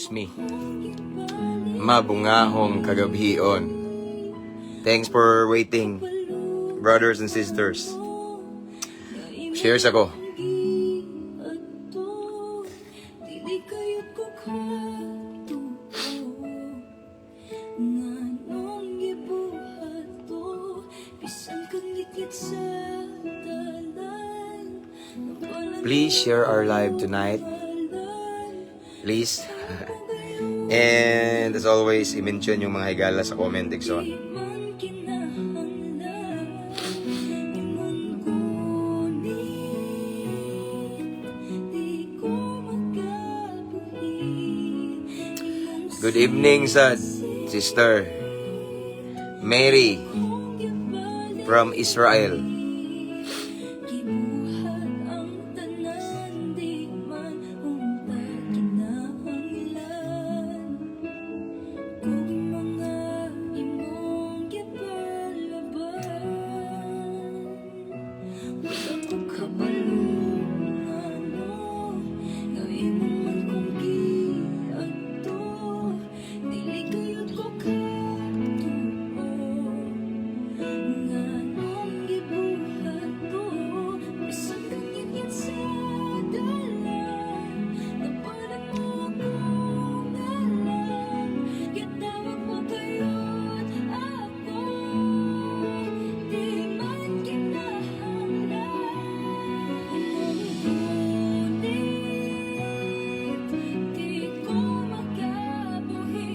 Excuse me. Mabungahong kagabhion. Thanks for waiting, brothers and sisters. Cheers ako. Ato, dili kayot ko katuo. Nganong gibuhat to? Bisan kang sa dalan. Please share our live tonight. Please. And as always, i-mention yung mga higala sa comment section. Man kinahanglan imong kunin, di ko makabuhi. Good evening sa sister Mary from Israel. Gibuhat ang tanan, di man unta kinahanglan kung mga imong gipalaban. Wala ko kabalo ngano nga imo man kong giadto. Dili kayot ko katuo. Nganong gibuhat to? Bisan kang sa dalan. Napalan mo ako ngalan. Gitawag mo kayot ako. Di man kinahanglan imong kunin, di ko makabuhi.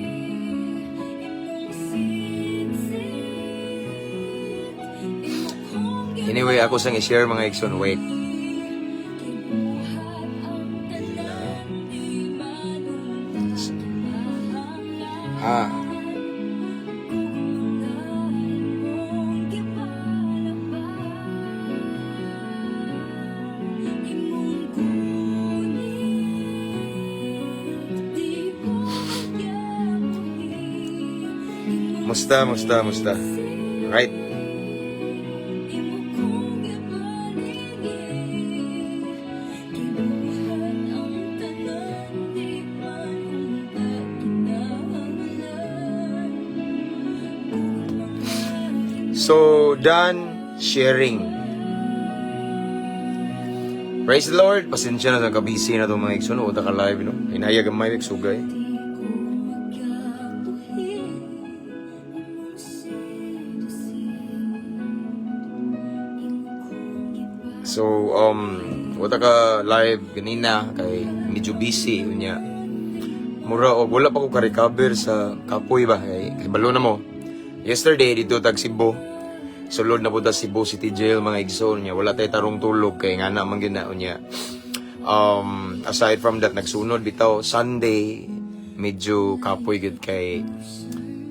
Imong sitsit, imo kong Anyway, ako sang i-share, mga igsoon. Wait. Gibuhat ang tanan, di man unta kinahanglan kung mga imong gipalaban. Imong kunin, di ko makabuhi. Imong Musta, musta, musta. Right. imo kong gipaligid. Gibuhat ang tanan, di man unta kinahanglan kung mga So, done sharing. Praise the Lord. Pasensya na sa kabisi na itong mga igsoon. Uta ka live, no? Hinayag ang may sugay. Di ko makabuhi. Imong sidusin, imo kong gipaligid. So, wala ka live ganina kay medyo busy unya. Mura og wala pa ko ka-recover sa kapoy ba kay balo na mo. Yesterday dito tag Cebu. Sulod na pud ta Cebu City Jail, mga igsoon, niya. Wala tay tarong tulog kay ngana man gyud na unya. Aside from that, nagsunod bitaw Sunday, medyo kapoy gid kay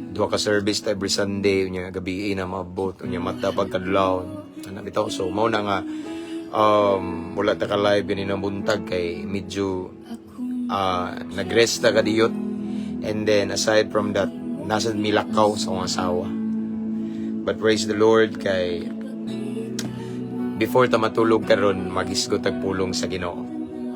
duha ka service ta every Sunday unya gabi na maabot unya mata pagkadlawon ana bitaw. So mao na nga wala ta ka live ganinang buntag kay medyo nagrest ta kadiyot. And then aside from that, nasa milakaw sa akong asawa. But praise the Lord kay before ta matulog karon, maghisgot tag pulong sa Ginoo.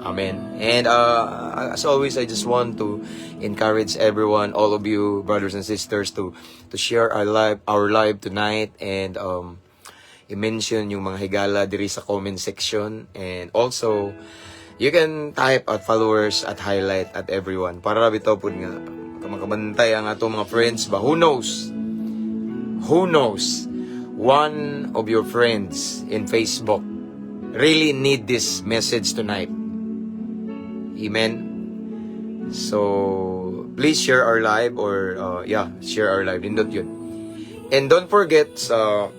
Amen. And as always, I just want to encourage everyone, all of you brothers and sisters, to share our live tonight and i-mention yung mga higala diri sa comment section. And also, you can type at followers at highlight at everyone para bitaw pud nga makabantay ang ato mga friends ba. Who knows? Who knows? One of your friends in Facebook really need this message tonight. Amen. So, please share our live or, yeah, share our live. Nindot yun. And don't forget sa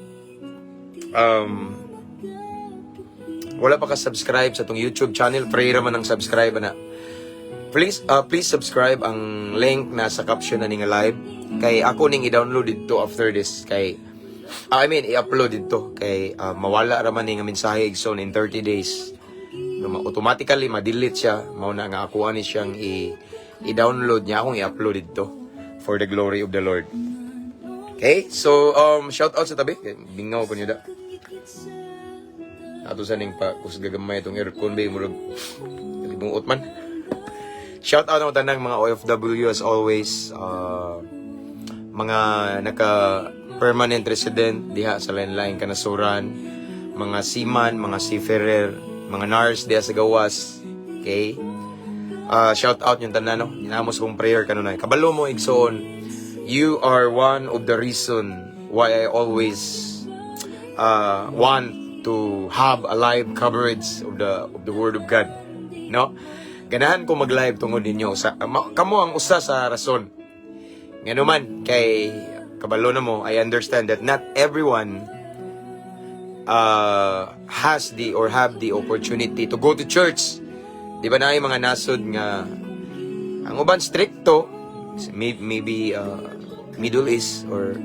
wala pa ka subscribe sa atong YouTube channel, free ra man ang subscribe na. Please subscribe, ang link na sa caption na ning live kay ako ning i-download dito after this kay I mean, i-upload dito kay mawala ra man ni nga mensahe, igsoon, in 30 days. No, automatically ma-delete siya. Mao na nga ako ani siyang i-download niya akong i-upload dito for the glory of the Lord. Okay? So shout out sa tabi. Bingaw ko niyo da. Ato sa ning pa kusga gamay itong aircon ba, murag buot man. Shout out ang tanang mga OFW as always. Mga naka permanent resident diha sa lain-laing kanasuran, mga seaman, mga seafarer, mga nurse diha sa gawas. Okay? Shout out yung tanan, no. Ginamos kong prayer kanunay. Kabalo mo, igsoon. You are one of the reason why I always want to have a live coverage of the Word of God. No? Ganahan ko mag-live tungod ninyo. Kamo ang usa sa rason. Ngano man, kay kabalo na mo, I understand that not everyone has the or have the opportunity to go to church. Di ba na mga nasod nga ang uban strikto, maybe Middle East or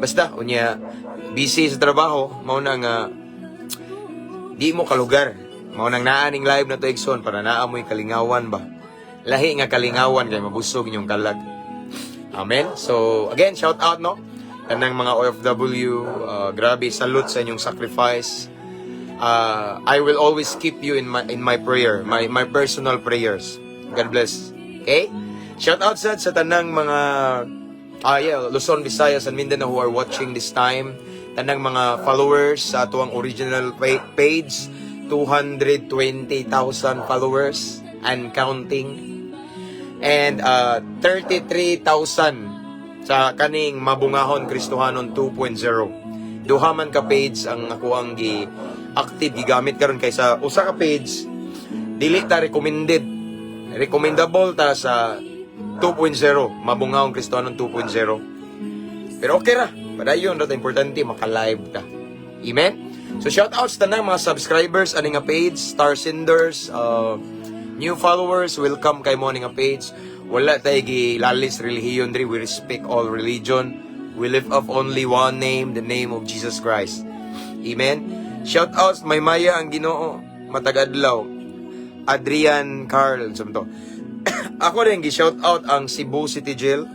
basta unya busy sa trabaho, mao na nga di mo kalugar. Mao nang naa ning live na to, igsoon, para naa mo'y kalingawan ba. Lahi nga kalingawan kay mabusog inyong kalag. Amen. So again, shout out, no. Tanang mga OFW, grabe, salute sa inyong sacrifice. I will always keep you in my prayer, my personal prayers. God bless. Okay? Shout out sad sa tanang mga yeah, Luzon, Visayas and Mindanao who are watching this time. Tanang mga followers sa atuang original page, 220,000 followers and counting. And 33,000 sa kaning Mabungahon Kristohanon 2.0. Duha man ka page ang ako ang gi active gigamit karon kaysa usa ka page dili ta recommended. Recommendable ta sa 2.0, Mabungahon Kristohanon 2.0. Pero okay ra, padayon ra ta, importante maka-live ta. Amen. So shout outs tanang mga subscribers ani nga page, star senders, new followers, welcome kay mo ani nga page. Wala tay gilalis relihiyon diri, we respect all religion. We lift up only one name, the name of Jesus Christ. Amen. Shout outs may maya ang Ginoo matag adlaw. Adrian Carl to. Ako rin gi-shout out ang Cebu City Jail.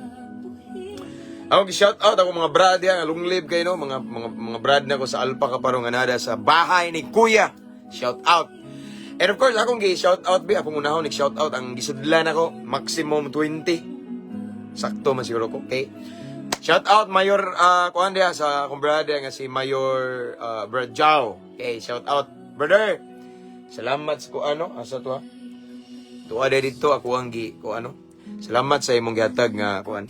Ako gi-shout out ako mga brad diha nga long live kayo, no, mga brad na ko sa Alpha Kaparo nga nada sa bahay ni Kuya. Shout out. And of course, akong gi-shout out bi, akong unahon nag-shout out ang gisudlan ako maximum 20. Sakto man siguro ko. Okay. Shout out Mayor kuan diha sa akong brother nga si Mayor Brad Jao. Okay, shout out, brother. Salamat sa kuano asa to ha. Tuwa dito ako ang gi kuano. Salamat sa imong gihatag nga kuan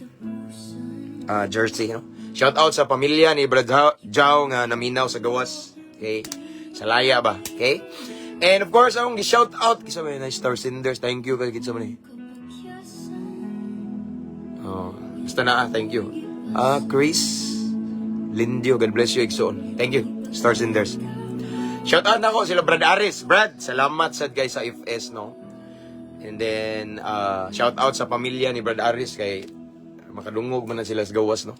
jersey, no. Shout out sa pamilya ni Brad Jao nga naminaw sa gawas. Okay. Sa laya ba? Okay? And of course, akong gi-shout out kisa may na star senders. Thank you kay kinsa man ni. Oh, basta na ah, thank you. Ah, Chris Lindio, God bless you, igsoon. Thank you, star senders. Shout out na ako sila Brad Aris. Brad, salamat sad guys sa FS, no. And then shout out sa pamilya ni Brad Aris kay makadungog man na sila sa gawas, no.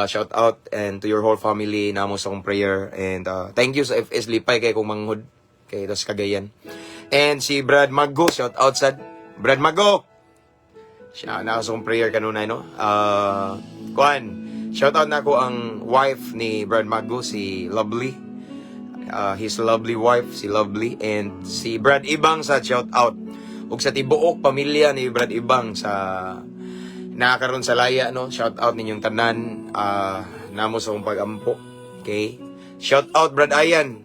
Shout out and to your whole family, namo sa akong prayer and thank you sa FS, lipay kay kong manghod kay tas Cagayan. And si Brad Mago, shout out sad Brad Mago. Siya na sa akong prayer kanunay, no. Kuan, shout out na ako ang wife ni Brad Mago, si Lovely. His lovely wife, si Lovely, and si Brad Ibang sa shout out. Ug sa tibuok pamilya ni Brad Ibang sa nakaroon sa laya, no. Shout out ninyong tanan, namo sa akong pagampo. Okay? Shout out Brad Ayan.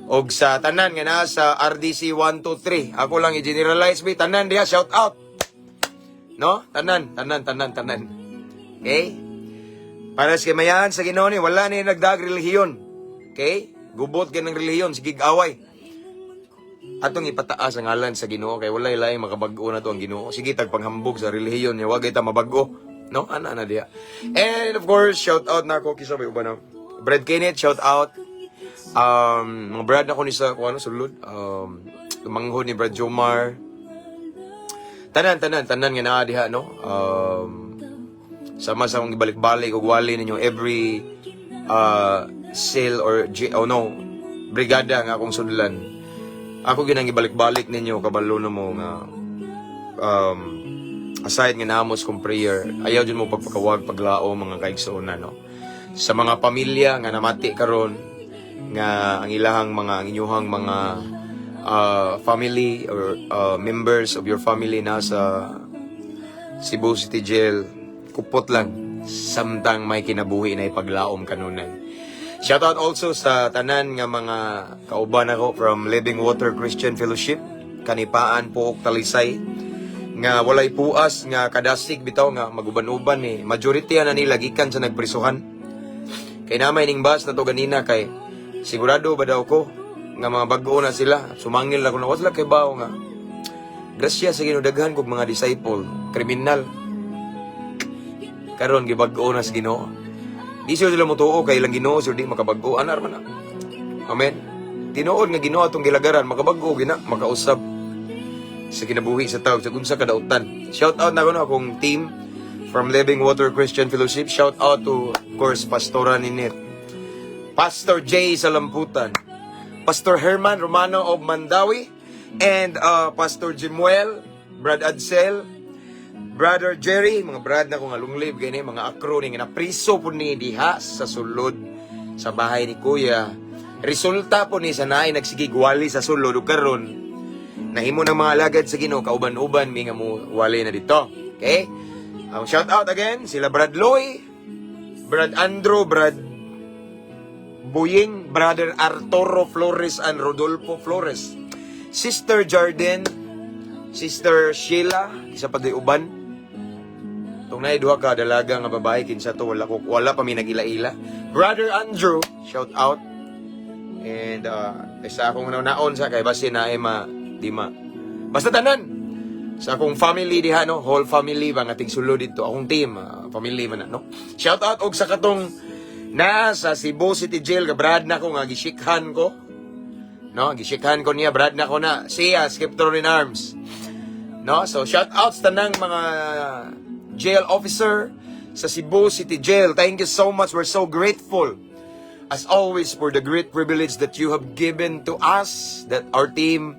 Og sa tanan nga naa sa RDC 123. Ako lang i-generalize bi tanan diha, shout out. No? Tanan, tanan, tanan, tanan. Okay? Para sa kamayahan sa Ginoo ni wala ni nagdag relihiyon. Okay? Gubot kay ng relihiyon, sige away. Atong ipataas ang ngalan sa Ginoo kay walay laing makabag-o na to ang Ginoo. Sige tag panghambog sa relihiyon niya, wa ta mabag-o. No? Ana na diha. And of course, shout out na ako kisa may uban na. Brad Kenneth, shout out. Mga brad na ko ni sa kung ano sulod. Manghod ni Brad Jomar. Tanan, tanan, tanan nga naa diha, no. Sama sa akong ibalik-balik og wali ninyo every cell or G, oh no, brigada nga akong sudlan. Ako ginang ibalik-balik ninyo, kabalo na mo nga aside nga namos kong prayer, ayaw jud mo pagpakawag paglao, mga kaigsuonan, no. Sa mga pamilya nga namati karon nga ang ilahang mga ang inyuhang mga family or members of your family na sa Cebu City Jail, kupot lang samtang may kinabuhi na ipaglaom kanunay. Shout out also sa tanan nga mga kauban ako from Living Water Christian Fellowship, Kanipaan, Pook, Talisay, nga walay puas nga kadasig bitaw nga maguban-uban ni majority na nila gikan sa nagprisuhan. Kay namay ning bus na to ganina, kay sigurado ba daw ko nga mga bag-o na sila. Sumangil ako na wala kay bawo nga grasya sa Ginoo, daghan kog mga disciple kriminal karon gibag-o na sa Ginoo. Di sila motuo kay ilang Ginoo sir di makabag-o anar man na. Amen. Tinuod nga Ginoo atong gilagaran makabag-o gina makausab sa kinabuhi sa tao sa unsa kadautan. Shout out na ko no akong team from Living Water Christian Fellowship. Shout out to, of course, Pastora Ninette, Pastor Jay Salamputan, Pastor Herman Romano of Mandawi, and Pastor Jimuel, Brad Adsel, Brother Jerry, mga brad na ko nga long live gani, mga akro ni nga napriso po ni diha sa sulod sa bahay ni Kuya. Resulta po ni sa naay nagsigig wali sa sulod ug karon nahimo ng mga alagad sa Ginoo, kauban-uban mi nga mo wali na dito. Okay? Ang shout out again sila Brad Loy, Brad Andrew, Brad Buying, Brother Arturo Flores and Rodolfo Flores, Sister Jarden, Sister Sheila, isa pa di uban. Tung naay duha ka dalaga nga babae, kinsa to, wala ko, wala pa mi nagila-ila. Brother Andrew, shout out. And sa akong naon sa kay basi na ay ma di ma. Basta tanan sa akong family diha, no, whole family ba nga tingsulod dito, akong team, family man na, no. Shout out og sa katong na sa Cebu City Jail, ga brad na ko nga gishikhan ko. No, gishikhan ko niya, brad na ko na. Siya, Scripture in Arms. No, so shout out sa tanang mga jail officer sa Cebu City Jail. Thank you so much. We're so grateful as always for the great privilege that you have given to us, that our team,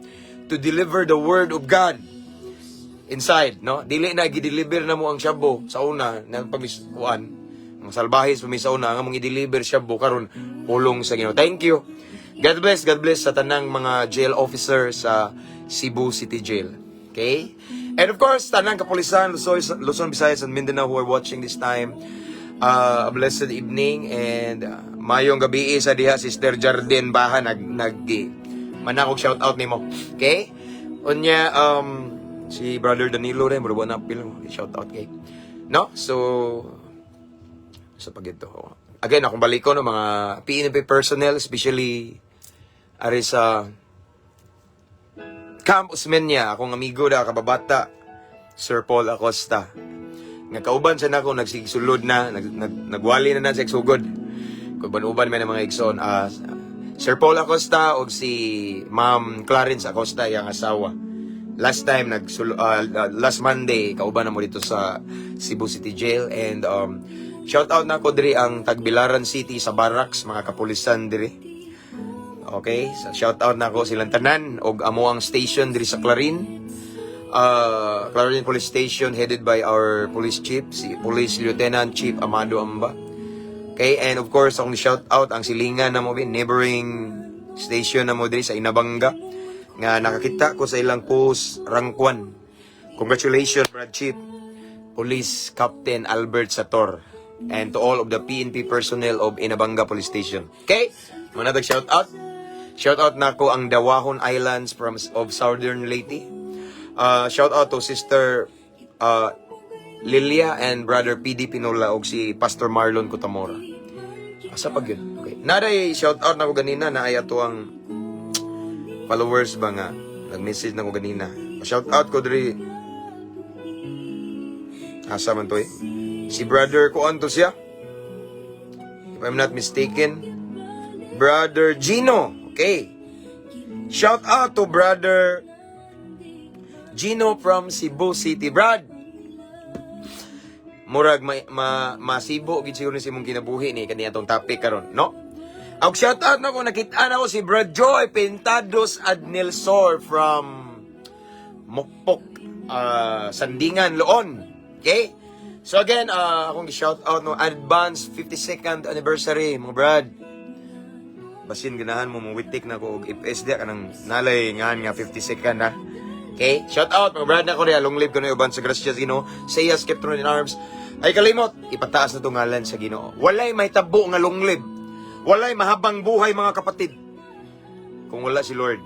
to deliver the word of God inside, no? Dili na gi-deliver na mo ang shabu sa una nang pamisuan. Mga salbahis pa mi sa una nga mong i-deliver shabu, karon pulong sa Ginoo. Thank you. God bless, God bless sa tanang mga jail officer sa Cebu City Jail. Okay? And of course, tanang kapulisan, Luzon, Luzon, Visayas, and Mindanao who are watching this time, a blessed evening and mayong gabi sa diha, Sister Jardin Baha, nag nag manakog shout out nimo. Okay? Unya si Brother Danilo rin mura na apil shout out kay. No? So sa pagito. Again, akong balik ko no mga PNP personnel, especially ari sa Camp Osmeña, akong amigo da kababata, Sir Paul Acosta. Nga kauban sa nako nagsigsulod na, nagwali na na sa sugod. Kauban-uban man ang mga igsoon. Sir Paul Acosta og si Ma'am Clarence Acosta, iyang asawa. Last time last Monday kauban na mo dito sa Cebu City Jail and shout out na ko diri ang Tagbilaran City sa barracks, mga kapulisan diri. Okay, so shout out na ko silang tanan og amo ang station diri sa Clarin. Clarin Police Station headed by our police chief, si Police Lieutenant Chief Amado Amba. Okay, and of course, akong shout out ang silingan na mo, neighboring station na mo diri sa Inabanga nga nakakita ko sa ilang post rank 1. Congratulations, Brad Chief, Police Captain Albert Sator, and to all of the PNP personnel of Inabanga Police Station. Okay? Mga shout out. Shout out nako ang Dawahon Islands from of Southern Leyte. Shout out to Sister Lilia and Brother PD Pinola og si Pastor Marlon Cutamora. Asa pag yun? Okay. Naday shout out nako ganina na ay ato ang followers ba nga nag-message na ko ganina. Shout out ko diri. Asa man to eh? Si brother ko to siya. If I'm not mistaken, Brother Gino. Okay. Shout out to Brother Gino from Cebu City. Brad, murag ma, masibo gid siguro ni sa imong kinabuhi ni kani atong topic karon, no? Ang shout out na ko, nakita na ko si Brad Joy Pintados Adnilsor from Mukpok, Sandingan, Loon. Okay? So again, akong shout out no advance 52nd anniversary, mga brad. Basin ganahan mo mo-witik na ko og FS diya kanang nalay ngan nga 50 second ha. Okay? Shout out mga brad na ko diya, long live kuno uban sa grasya sa Ginoo. Say yes, kept in arms. Ay kalimot, ipataas na tong ngalan sa Ginoo. Walay mahitabo nga long live. Walay mahabang buhay, mga kapatid, kung wala si Lord.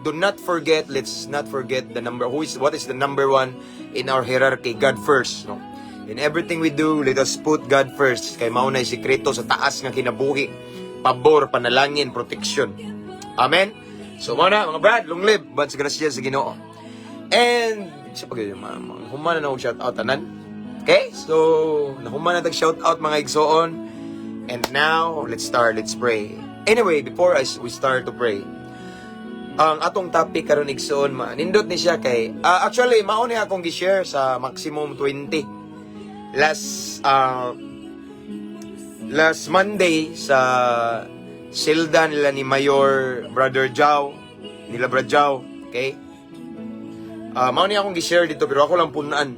Do not forget, let's not forget the number, who is, what is the number one in our hierarchy? God first, no? In everything we do, let us put God first. Kay mao na sikreto sa taas nga kinabuhi. Pabor, panalangin, protection. Amen? So, mao na, mga brad, long live, uban sa grasya sa Ginoo. And, sa pag human na og shout out tanan. Okay? So, nahuman na tag shout out, mga igsoon. And now, let's start, let's pray. Anyway, before we start to pray, ang atong topic karon, igsoon, ma nindot ni siya kay actually mao ni akong gi-share sa maximum 20 last Monday sa silda nila ni Mayor Brother Jao, nila Brad Jao, okay? Mao ni akong gi-share dito pero ako lang punan.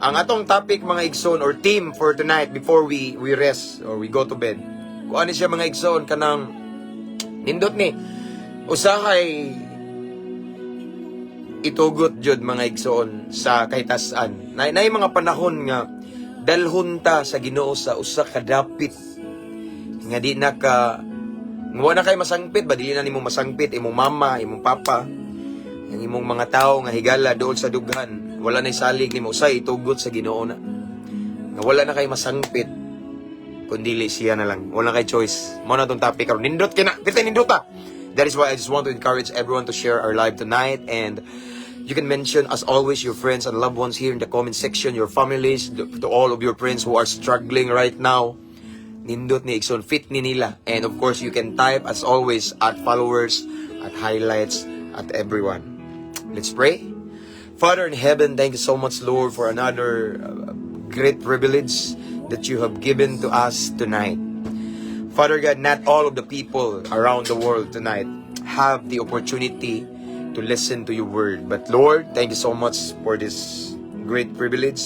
Ang atong topic, mga igsoon, or theme for tonight before we rest or we go to bed. Kung ano siya, mga igsoon, kanang nindot ni usahay itugot jud, mga igsoon, sa kahitasan. Na nay mga panahon nga dalhon ta sa Ginoo sa usa ka dapit nga di na ka nga wa na kay masangpit ba, dili na nimo masangpit imong mama, imong papa, ang imong mga tao nga higala dool sa dughan, wala nay salig nimo. Say itugot sa Ginoo na nga wala na kay masangpit kundi siya na lang. Wala kay choice. Mao na tong topic karon. Nindot kina. Pita nindot ta. That is why I just want to encourage everyone to share our live tonight, and you can mention, as always, your friends and loved ones here in the comment section, your families, to all of your friends who are struggling right now. Nindot ni, igsoon, fit ni nila. And of course, you can type, as always, at followers, at highlights, at everyone. Let's pray. Father in heaven, thank you so much, Lord, for another great privilege that you have given to us tonight. Father God, not all of the people around the world tonight have the opportunity to listen to your word. But Lord, thank you so much for this great privilege,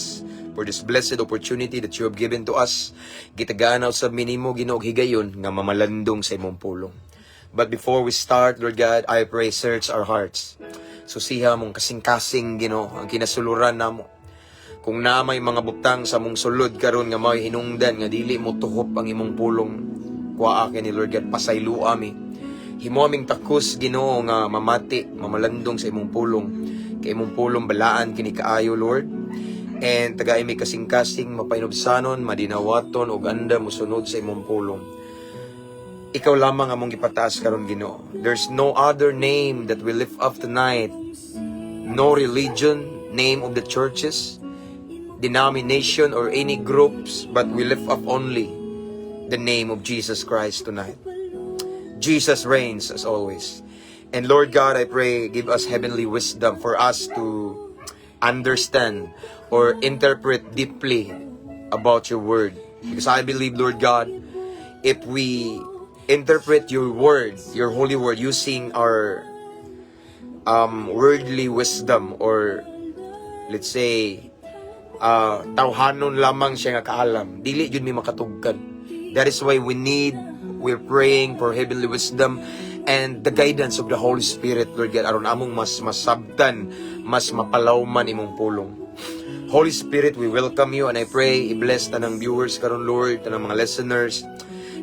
for this blessed opportunity that you have given to us. Gitagaan usab mi nimo, Ginoo, higayon nga mamalandong sa imong pulong. But before we start, Lord God, I pray, search our hearts. Susiha among kasing-kasing, Ginoo, ang kinasuluran namo. Kung na may mga butang sa among sulod karon nga may hinungdan nga dili mo tuhop ang imong pulong, kuha ni Lord God, pasayloa mi. Himo aming takos, Ginoo, nga mamati, mamalandong sa imong pulong. Kay imong pulong balaan kini kaayo, Lord. And tagay mi kasing-kasing mapainubsanon, madinawaton ug anda mosunod sa imong pulong. Ikaw lamang among gipataas karon, Ginoo. There's no other name that we lift up tonight. No religion, name of the churches, denomination or any groups, but we lift up only the name of Jesus Christ tonight. Jesus reigns as always. And Lord God, I pray, give us heavenly wisdom for us to understand or interpret deeply about your word. Because I believe, Lord God, if we interpret your word, your holy word, using our worldly wisdom or, let's say, tawhanon lamang siya nga kaalam, dili jud mi makatugkan. That is why we're praying for heavenly wisdom and the guidance of the Holy Spirit, Lord God, aron among mas masabtan, mas mapalawman imong pulong. Holy Spirit, we welcome you and I pray, i-bless tanang viewers karon, Lord, tanang mga listeners.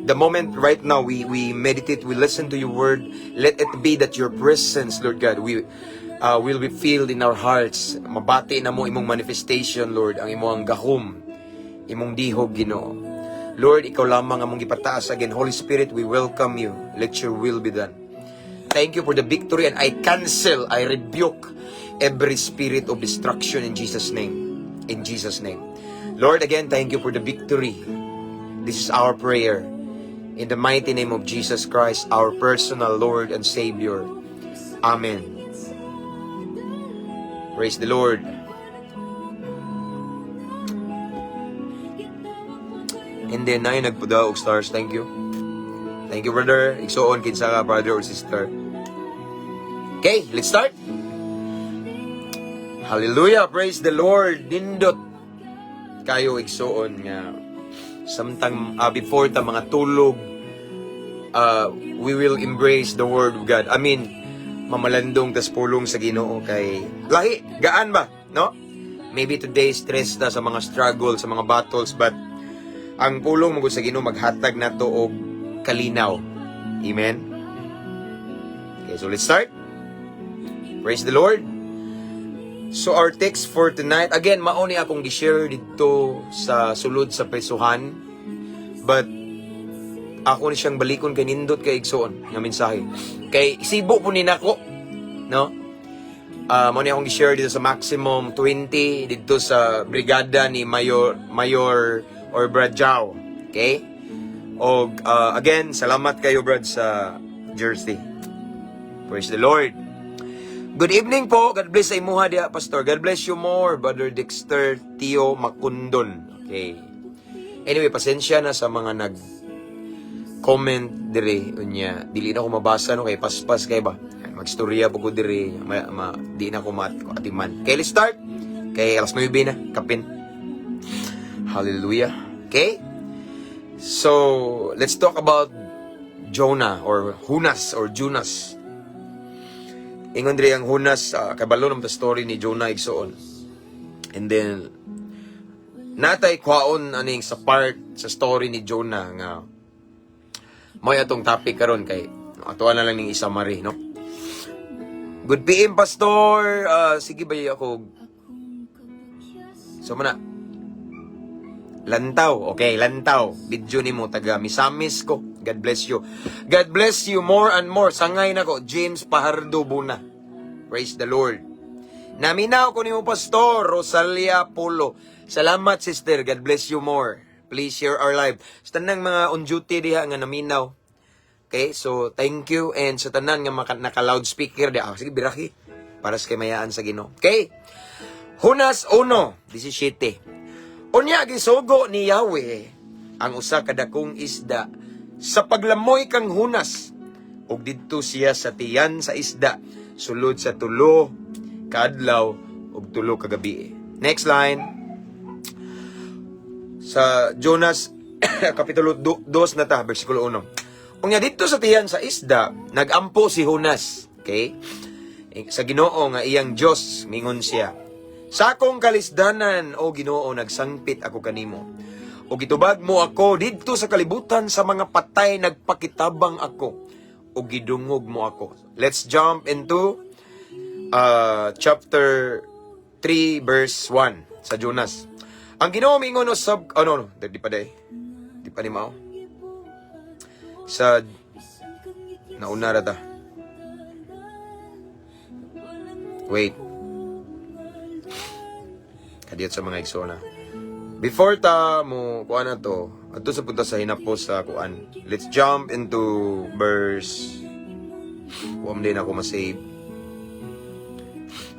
The moment right now we meditate, we listen to your word, let it be that your presence, Lord God, we will be filled in our hearts. Mabati namo imong manifestation, Lord, ang imong gahom, imong dihog, Ginoo. Lord, ikaw lamang among gipataas again. Holy Spirit, we welcome you. Let your will be done. Thank you for the victory and I cancel, I rebuke every spirit of destruction in Jesus' name. In Jesus' name. Lord, again, thank you for the victory. This is our prayer. In the mighty name of Jesus Christ, our personal Lord and Savior. Amen. Praise the Lord. And then, na nagpuda og stars. Thank you. Thank you, brother. Igsoon, kinsa ka, brother or sister. Okay, let's start. Hallelujah. Praise the Lord. Nindot kayo, igsoon, nga samtang before ta mga tulog We will embrace the Word of God. I mean, mamalandong tas pulong sa Ginoo kay lahi, gaan ba, no? Maybe today stress ta sa mga struggle, sa mga battles, but ang pulong mo sa Ginoo maghatag nato og kalinaw. Amen. Okay, so let's start. Praise the Lord. So our text for tonight, again, mao ni akong gi-share dito sa sulod sa presuhan. But ako ni siyang balikon kay nindot kay igsoon nga mensahe. Kay sibo po ni nako, no? Mao ni akong gi-share dito sa Maximum 20 dito sa brigada ni Mayor or Brad Jao. Okay? Og again, salamat kayo, Brad, sa jersey. Praise the Lord. Good evening po. God bless sa imuha diha, Pastor. God bless you more, Brother Dexter Tio Makundon. Okay. Anyway, pasensya na sa mga nag comment dire unya. Dili na ko mabasa, no, kay paspas kay ba. Magstorya po ko dire, di na ko atiman. Okay, let's start. Kay alas 9 na, kapin. Hallelujah. Okay? So, let's talk about Jonah or Hunas or Junas. Ingon diri ang Hunas, kabalo naman ta story ni Jonah, igsoon. And then natay kwaon aning sa part sa story ni Jonah nga may atong topic karon kay atoa na lang ning i-summary, no? Good PM, Pastor. Sige ba ako. So mana. Lantaw. Okay, lantaw. Video nimo taga Misamis ko. God bless you. God bless you more and more. Sangay nako, James Pahardo Buna. Praise the Lord. Naminaw ko nimo, Pastor Rosalia Polo. Salamat, sister. God bless you more. Please share our live. Sa tanang mga on duty diha nga naminaw. Okay, so thank you and sa tanan nga naka loudspeaker diha. Ah, sige birahi para sa kaymayaan sa Ginoo. Okay? Hunas 1:17. Unya gisugo ni Yahweh ang usa ka dakong isda sa paglamoy kang Hunas ug didto siya sa tiyan sa isda sulod sa 3 ka adlaw ug 3 ka gabi. Next line sa Jonas kapitulo 2 na ta, bersikulo 1. Unya didto sa tiyan sa isda, nagampo si Jonas. Okay? Sa Ginoo nga iyang Dios, mingon siya: "Sa akong kalisdanan, o Ginoo, nagsangpit ako kanimo. O gitubag mo ako didto sa kalibutan sa mga patay, nagpakitabang ako o gidungog mo ako." Let's jump into chapter 3 verse 1 sa Jonas. Ang Ginoo mingon usab, oh no, di pa day. Di pa ni mao. Sa nauna ra ta. Wait. Kadiyot sa mga igsoona. Before ta mo kuan na to, adto sa punta sa hinapos sa kuan. Let's jump into verse. Wa man din ako ma-save.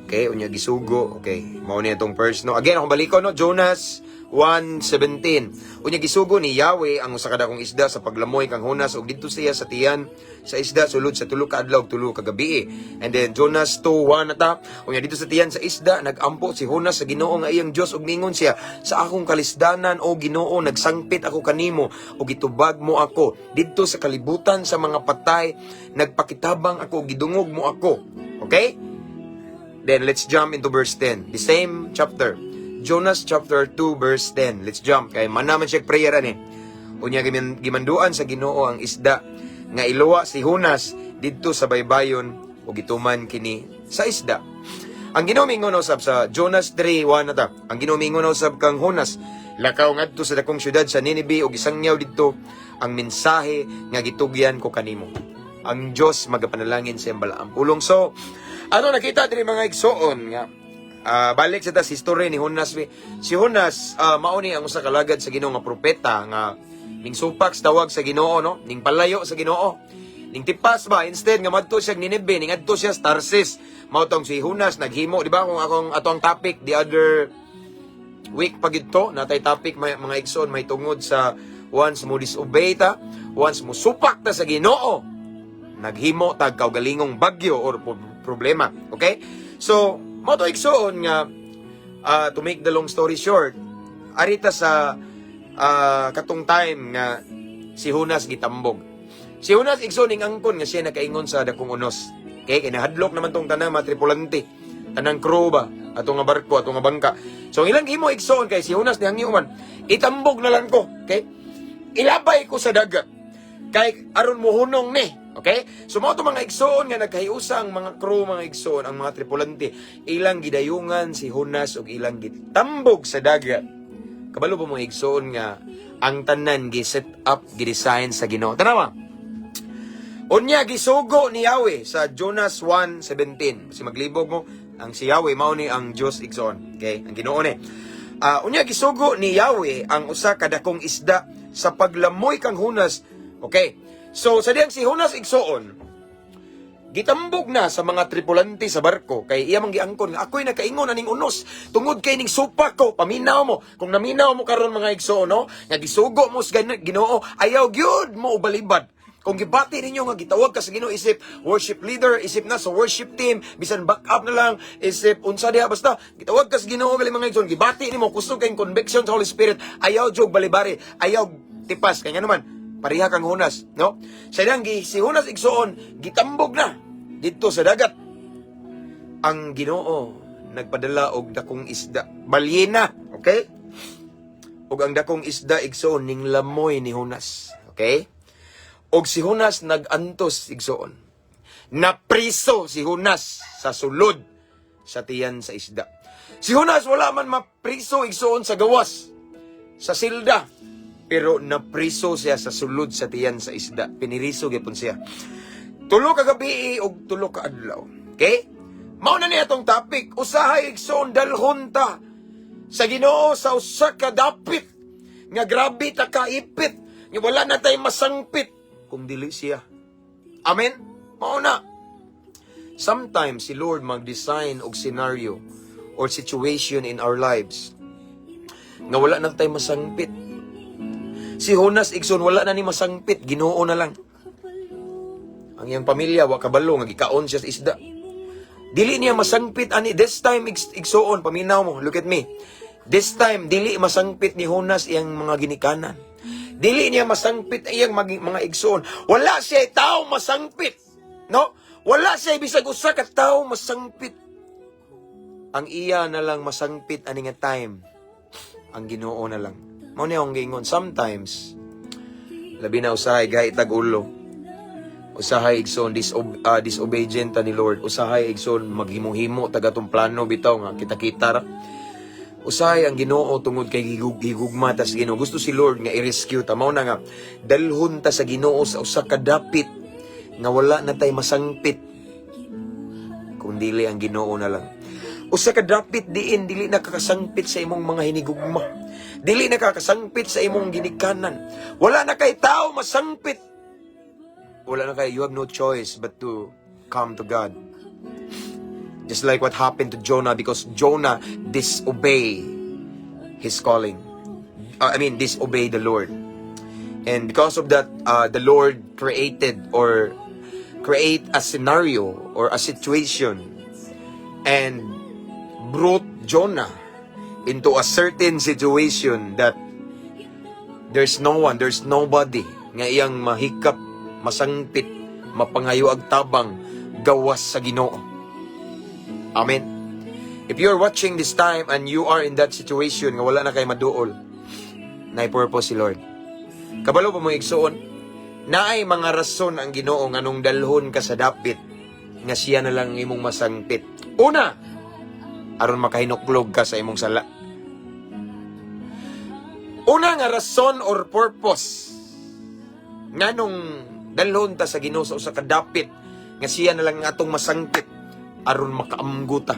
Okay, unya gisugo. Okay, mao ni itong verse, no. Again, akong balikon, no, Jonas 1:17. Unya gisugo ni Yahweh ang usa ka dakong isda sa paglamoy kang Jonas ug didto siya sa tiyan sa isda sulod sa 3 ka adlaw ug 3 ka gabi. And then Jonas 2:1 na ta. Unya didto sa tiyan sa isda nagampo si Jonas sa Ginoo nga iyang Dios ug mingon siya: "Sa akong kalisdanan, o Ginoo, nagsangpit ako kanimo ug gitubag mo ako didto sa kalibutan sa mga patay, nagpakitabang ako, gidungog mo ako." Okay? Then let's jump into verse 10. The same chapter. Jonas chapter 2 verse 10. Let's jump kay man naman siya prayer ani. Unya gimanduan sa Ginoo ang isda nga iluwa si Jonas didto sa baybayon ug gituman kini sa isda. Ang Ginoo mingon usab sa Jonas 3:1 na ta. Ang Ginoo mingon usab kang Jonas: "Lakaw ngadto sa dakong syudad sa Nineveh ug isangyaw didto ang mensahe nga gitugyan ko kanimo." Ang Dios magapanalangin sa iyang balaang pulong. So, ano nakita diri, mga igsoon, nga balik sa tas history ni Jonas. Si Jonas, mao ni ang usa ka lagad sa Ginoo nga propeta nga ning supak sa tawag sa Ginoo, no, ning palayo sa Ginoo. Ning tipas ba, instead nga madto siya Nineveh, ning adto siya sa Tarsis. Mao tong si Jonas naghimo, di ba, kung akong ato ang topic the other week pag ito, natay topic may, mga igsoon, may tungod sa once mo disobey ta, once mo supak ta sa Ginoo, naghimo tag kaugalingong bagyo or problema. Okay? So, mao to, igsoon, nga to make the long story short, arita sa katong time nga si Jonas gitambog. Si Jonas, igsoon, ning angkon nga siya nakaingon sa dakong unos. Okay, kay nahadlok naman tong tanang mga tripulante, tanang crew ba, ato nga barko, ato nga bangka. So ang ilang himo, igsoon, kay si Jonas nihangyo man, itambog na lang ko, okay? Ilabay ko sa dagat kay aron mohunong ni. Okay? So mao to, mga igsoon, nga nagkahiusa ang mga crew, mga igsoon, ang mga tripulante, ilang gidayungan si Jonas ug ilang gitambog sa dagat. Kabalo ba mga igsoon nga ang tanan gi-set up, gi-design sa Ginoo? Tanawa. Unya gisugo ni Yahweh sa Jonas 1:17. Si maglibog mo, ang si Yahweh mao ni ang Dios, igsoon. Okay? Ang Ginoo ni. Unya gisugo ni Yahweh ang usa ka dakong isda sa paglamoy kang Jonas. Okay. So sa diyang si Jonas, igsoon, gitambog na sa mga tripulante sa barko kay iya mang giangkon nga ako'y nakaingon aning unos tungod kay ning supak ko. Paminaw mo kung naminaw mo karon, mga igsoon, no, nga gisugo mo sa Ginoo, ayaw gyud mo ubalibad. Kung gibati ninyo nga gitawag ka sa Ginoo, isip worship leader, isip na sa worship team, bisan back up na lang, isip unsa diha, basta gitawag ka sa Ginoo gali, mga igsoon, gibati nimo kusog kay conviction sa Holy Spirit, ayaw jud balibari, ayaw tipas kay naman pareha kang Jonas, no? Sa diyang si Jonas, igsoon, gitambog na didto sa dagat. Ang Ginoo nagpadala og dakong isda, balyena, okay? Ug ang dakong isda, igsoon, ning lamoy ni Jonas, okay? Og si Jonas nagantos, igsoon. Napriso si Jonas sa sulod sa tiyan sa isda. Si Jonas wala man mapriso, igsoon, sa gawas, sa silda. Pero napriso siya sa sulod sa tiyan sa isda. Piniriso gyapon siya. 3 ka gabi og 3 ka adlaw. Okay? Mao na niya atong topic. Usahay, igsoon, dalhon ta sa Ginoo sa usa ka dapit nga grabe ta kaipit, nga wala na tay masangpit kung dili siya. Amen? Mao na. Sometimes si Lord mag-design og scenario or situation in our lives nga wala na tay masangpit. Si Jonas, igsoon, wala na ni masangpit, Ginoo na lang. Ang iyang pamilya wa kabalo nga gikaon siya sa isda. Dili niya masangpit ani this time, igsoon, paminaw mo, look at me. This time dili masangpit ni Jonas iyang mga ginikanan. Dili niya masangpit ang iyang mga igsoon. Wala siya tao masangpit. No? Wala siya bisag usa ka tao masangpit. Ang iya na lang masangpit ani nga time, ang Ginoo na lang. Mao ni akong giingon, sometimes labi na usahay gahit tag ulo. Usahay, igsoon, disobedient ta ni Lord. Usahay, igsoon, maghimo-himo tag atong plano bitaw nga kita-kita ra. Usahay ang Ginoo, tungod kay gigugma ta sa Ginoo. Gusto si Lord nga i-rescue ta. Mao na nga dalhon ta sa Ginoo sa usa ka dapit nga wala na tay masangpit kung dili ang Ginoo na lang. Usa ka dapit diin dili na kakasangpit sa imong mga hinigugma. Dili na kakasangpit sa imong ginikanan. Wala na kay tao masangpit. Wala na kay, you have no choice but to come to God. Just like what happened to Jonah, because Jonah disobey his calling. I mean, disobey the Lord. And because of that, the Lord created or create a scenario or a situation and brought Jonah into a certain situation that there's no one, there's nobody nga iyang mahikap, masangpit, mapangayo ag tabang gawas sa Ginoo. Amen. If you're watching this time and you are in that situation nga wala na kay maduol, naay purpose si Lord. Kabalo pa mo, igsoon, naay mga rason ang Ginoo nganong dalhon ka sa dapit nga siya na lang imong masangpit. Una, aron makahinuklog ka sa imong sala. Una nga rason or purpose nganong dalhon ta sa Ginoo sa usa ka dapit nga siya na lang atong masangpit, aron makaamgo ta.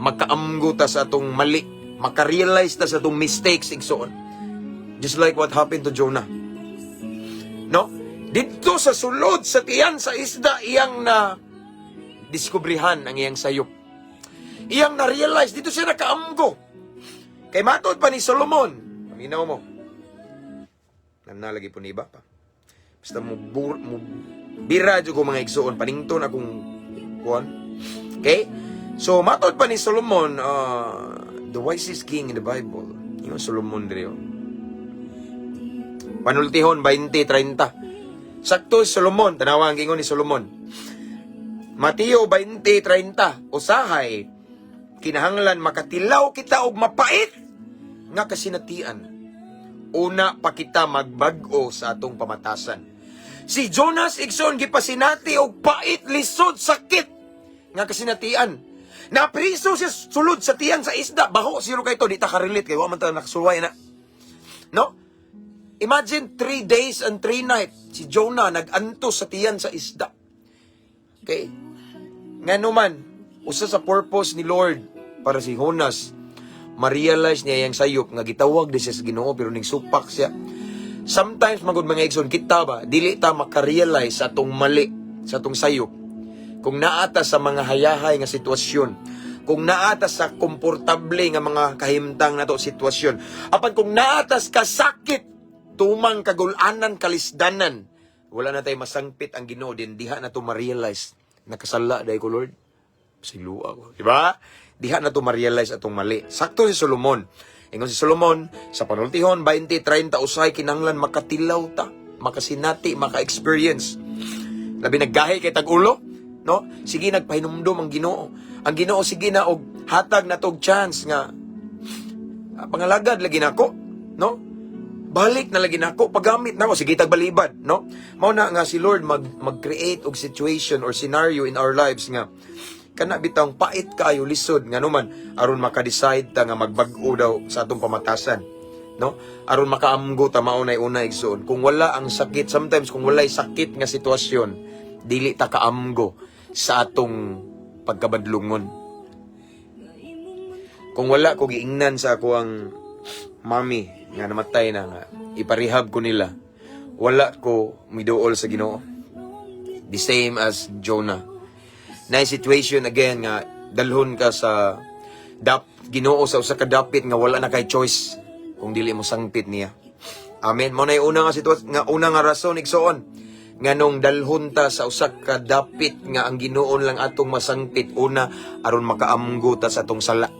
Makaamgo ta sa atong mali, makarealize ta sa atong mistakes, igsoon. Just like what happened to Jonah. No? Didto sa sulod sa tiyan sa isda iyang na diskubrihan ang iyang sayop. Iyang na-realize, didto siya nakaamgo. Kay matod pa ni Solomon, paminaw mo. Nalagi po ni iba pa. Basta mo bira jud ko, mga igsoon, panington akong kuan. Okay? So matod pa ni Solomon, the wisest king in the Bible. Yung Solomon diri oh. Panultihon 20:30. Sakto si Solomon, tanawa ang gingon ni Solomon. Mateo 20:30, usahay kinahanglan makatilaw kita og mapait nga kasinatian. Una pa kita magbag-o sa atong pamatasan. Si Jonas, igsoon, gipasinati og pait, lisod, sakit nga kasinatian. Napriso siya sulod sa tiyan sa isda. Baho siro kay to, di ta ka-relate kay wa man ta nakasuway na. No? Imagine 3 days and 3 nights si Jonah nag-antos sa tiyan sa isda. Okay? Ngano man, usa sa purpose ni Lord para si Jonas ma-realize niya yang sayop nga gitawag di siya sa Ginoo pero ning supak siya. Sometimes magud, mga igsoon, kita ba dili ta maka-realize sa atong mali, sa atong sayop. Kung naata sa mga hayahay nga sitwasyon, kung naata sa komportable nga mga kahimtang nato sitwasyon, apan kung naata sa kasakit, tumang kagulanan, kalisdanan, wala na tayo masangpit ang Ginoo din diha na to ma-realize, nakasala diay ko, Lord. Silua ko. Di ba? Diha na to ma-realize atong mali. Sakto si Solomon. Ingon si Solomon, sa panultihon 20:30, usay kinahanglan makatilaw ta, makasinati, maka-experience. Labi naggahi kay tag-ulo, no? Sige nagpahinumdom ang Ginoo. Ang Ginoo sige na og hatag na tog chance nga pangalagad lagi nako, no? Balik na lagi nako, paggamit nako, sige tag balibad, no? Mao na nga si Lord mag-create og situation or scenario in our lives nga kana bitawng pait kaayo, lisod, ngano man aron maka-decide ta nga magbag-o daw sa atong pamatasan, no? Aron makaamgo ta. Mao nay una, igsoon, kung wala ang sakit, sometimes kung walay sakit nga sitwasyon, dili ta kaamgo sa atong pagkabadlungon. Kung wala ko giingnan sa ako ang mami nga namatay na nga iparehab ko nila, wala ko miduol sa Ginoo, the same as Jonah na situation. Again, nga dalhon ka sa dap Ginoo sa usa ka dapit nga wala na kay choice kung dili mo sangpit niya. Amen. Mo na yung una nga sitwasyon, nga una nga rason, igsoon, nganong dalhon ta sa usa ka dapit nga ang Ginoo lang atong masangpit. Una, aron makaamgo ta sa atong sala.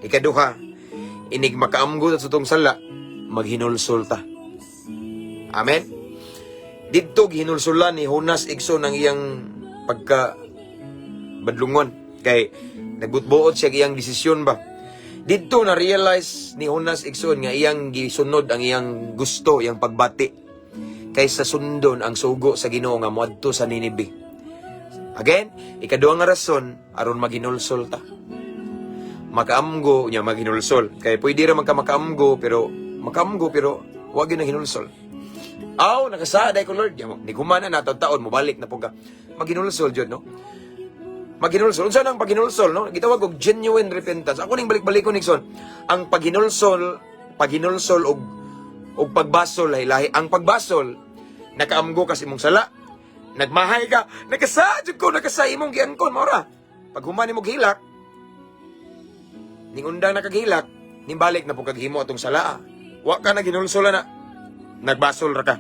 Ikaduha, inig makaamgo ta sa atong sala, maghinulsol ta. Amen. Didto gihinulsulan ni Jonas, igsoon, ang iyang pagka badlungon kay nagbutbuot siya iyang desisyon ba. Didto na realize ni Jonas, igsoon, nga iyang gisunod ang iyang gusto, iyang pagbati, kaysa sundon ang sugo sa Ginoo nga moadto sa Ninibe. Again, ikaduha nga rason, aron maghinulsol ta. Makaamgo niya, maghinulsol. Kay pwede ra man ka makaamgo pero wa gyud naghinulsol. Aw, nakasala ko, Lord. Ni gumana na taon, mobalik na po ka. Maghinulsol jud, no? Maghinulsol. Unsa nang paghinulsol, no? Gitawag og genuine repentance. Ako ning balik-balikon, igsoon. Ang paghinulsol og pagbasol ay lahi. Ang pagbasol, nakaamgo ka sa imong sala. Nagmahay ka, nakasa jud ko, nakasa imong giangkon, mao ra. Pag human nimo hilak, ning undang nakaghilak, nimbalik na po kaghimo atong sala. Wa ka naghinulsol na, nagbasol ra ka.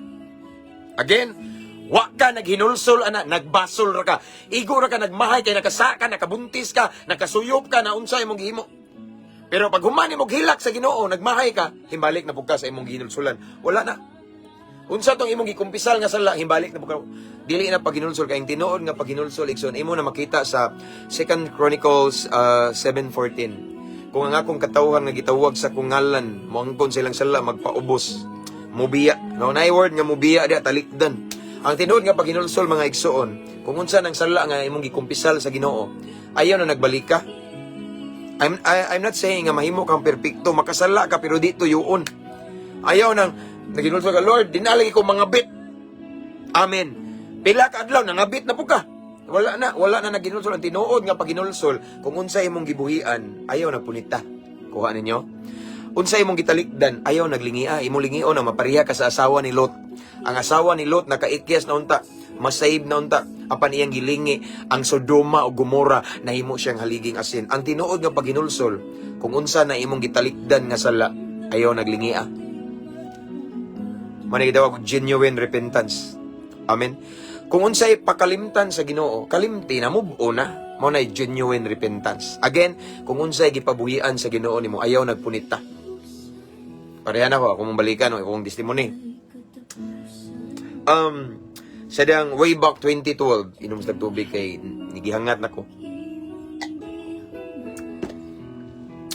Again, wa ka naghinulsol ana, nagbasol ra ka. Igo ra ka nagmahay kay nakasa ka, nakabuntis ka, nakasuyop ka, naunsa imong gihimo. Pero pag human nimo hilak sa Ginoo, nagmahay ka, himbalik na pud ka sa imong gihinulsulan. Wala na. Unsa tong imong gikumpisal nga sala, himbalik na pud ka. Dili na paghinulsol kay ang tinuod nga paghinulsol, igsoon, imo na makita sa 2 Chronicles 7:14. Kung ang akong katawhan nga gitawag sa akong ngalan, moangkon silang sala, magpaubos, mubiya. No, naay word nga mubiya diya, talikdan. Ang tinuod nga paghinulsol, mga igsoon, kung unsa nang sala nga imong gikumpisal sa Ginoo, ayaw na nagbalik ka. I'm not saying nga mahimo kang perpekto, makasala ka pero di tuyuon. Ayaw nang naghinulsol ka, "Lord, dinalagi ko mangabit." Amen. Pila ka adlaw nangabit na po ka. Wala na naghinulsol. Ang tinuod nga paghinulsol, kung unsa imong gibuhian, ayaw nagpunita. Kuha ninyo? Unsa imong gitalikdan, ayaw naglingia. Imong lingion na mapareha ka sa asawa ni Lot. Ang asawa ni Lot nakaikyas na unta, masayib na unta, apan iyang gilingi ang Sodoma o Gomora, nahimo siyang haliging asin. Ang tinuod nga paghinulsol, kung unsa na imong gitalikdan nga sala, ayaw naglingia. Mao gitawag og genuine repentance. Amen. Kung unsay pakalimtan sa Ginoo, kalimti na, move on na. Mao na genuine repentance. Again, kung unsay gipabuhian sa Ginoo nimo, ayaw nagpunita. Pareha na ko, ako mong balikan, no, akong testimony. Sa dang way back 2012, inom sa tubig kay nigihangat nako.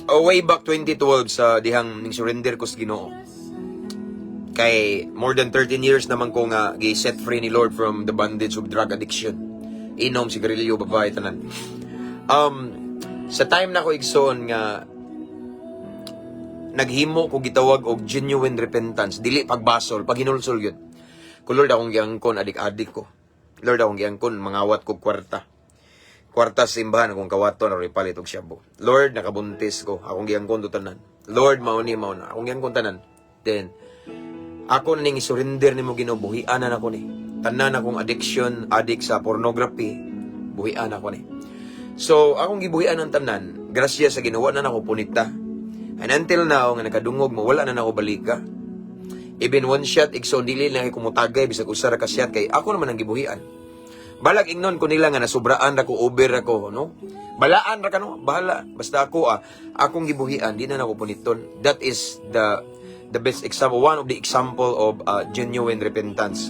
Oh, way back 2012 sa dihang ning surrender ko sa Ginoo. Kay more than 13 years naman ko nga gi-set free ni Lord from the bondage of drug addiction. Inom, sigarilyo, babae, tanan. Sa time na ko, igsoon, nga naghimo ko gitawag og genuine repentance, dili pagbasol, paghinulsol gyud. Ko, "Lord, akong giangkon, adik-adik ko. Lord, akong giangkon, mangawat ko kwarta. Kwarta sa simbahan akong kawaton aron ipalit og shabu. Lord, nakabuntis ko, akong giangkon to tanan. Lord, mao ni, mao na, akong giangkon tanan. Then ako ning isurrender nimo, Ginoo, buhian na nako ni. Tanan akong addiction, addict sa pornography, buhian ako ni." So, akong gibuhian ang tanan, grasya sa Ginoo na nako punita. And until now, nga nakadungog mo, wala na nako balika. Even one shot, igsoon, dili na kay kumutagay, bisag usa ra ka shot, kay ako naman ang gibuhian. Balag ingnon ko nila nga nasubraan ra ko, over ra ko, no? Balaan ra ka, no? Bahala. Basta ako, akong gibuhian, di na nako puniton. That is the best example, one of the example of genuine repentance.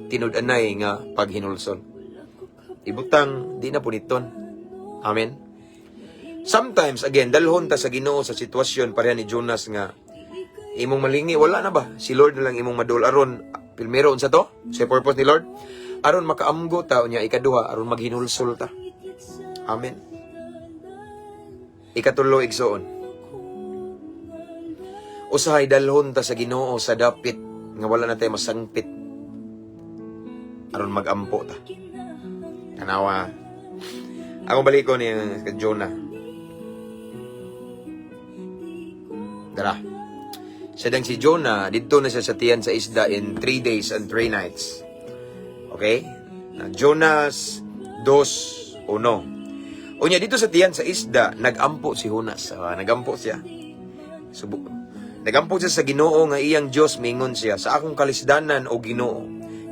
Tinud-anay nga paghinulsol. Ibutang, di na puniton. Amen. Sometimes, again, dalhon ta sa Ginoo sa sitwasyon pareha ni Jonas nga imong malingi, wala na ba? Si Lord na lang imong madul aron primero, unsa to? Sa purpose ni Lord? Aron makaamgo ta unya, ikaduha, aron maghinulsol ta. Amen. Ikatulo, igsoon. Usahay dalhon ta sa Ginoo sa dapit nga wala na tayo masangpit aron magampo ta. Tanawa. Ako balik ko ni Jonah. Dara. Sa si Jonah, didto na siya sa tiyan sa isda in 3 days and 3 nights. Okay? Na Jonas 2:1. Unya dito sa tiyan sa isda, nagampo si Jonas. Ah, nagampo siya. Subo. Nagampo siya sa Ginoo nga iyang Dios, mingon siya, "Sa akong kalisdanan, o Ginoo,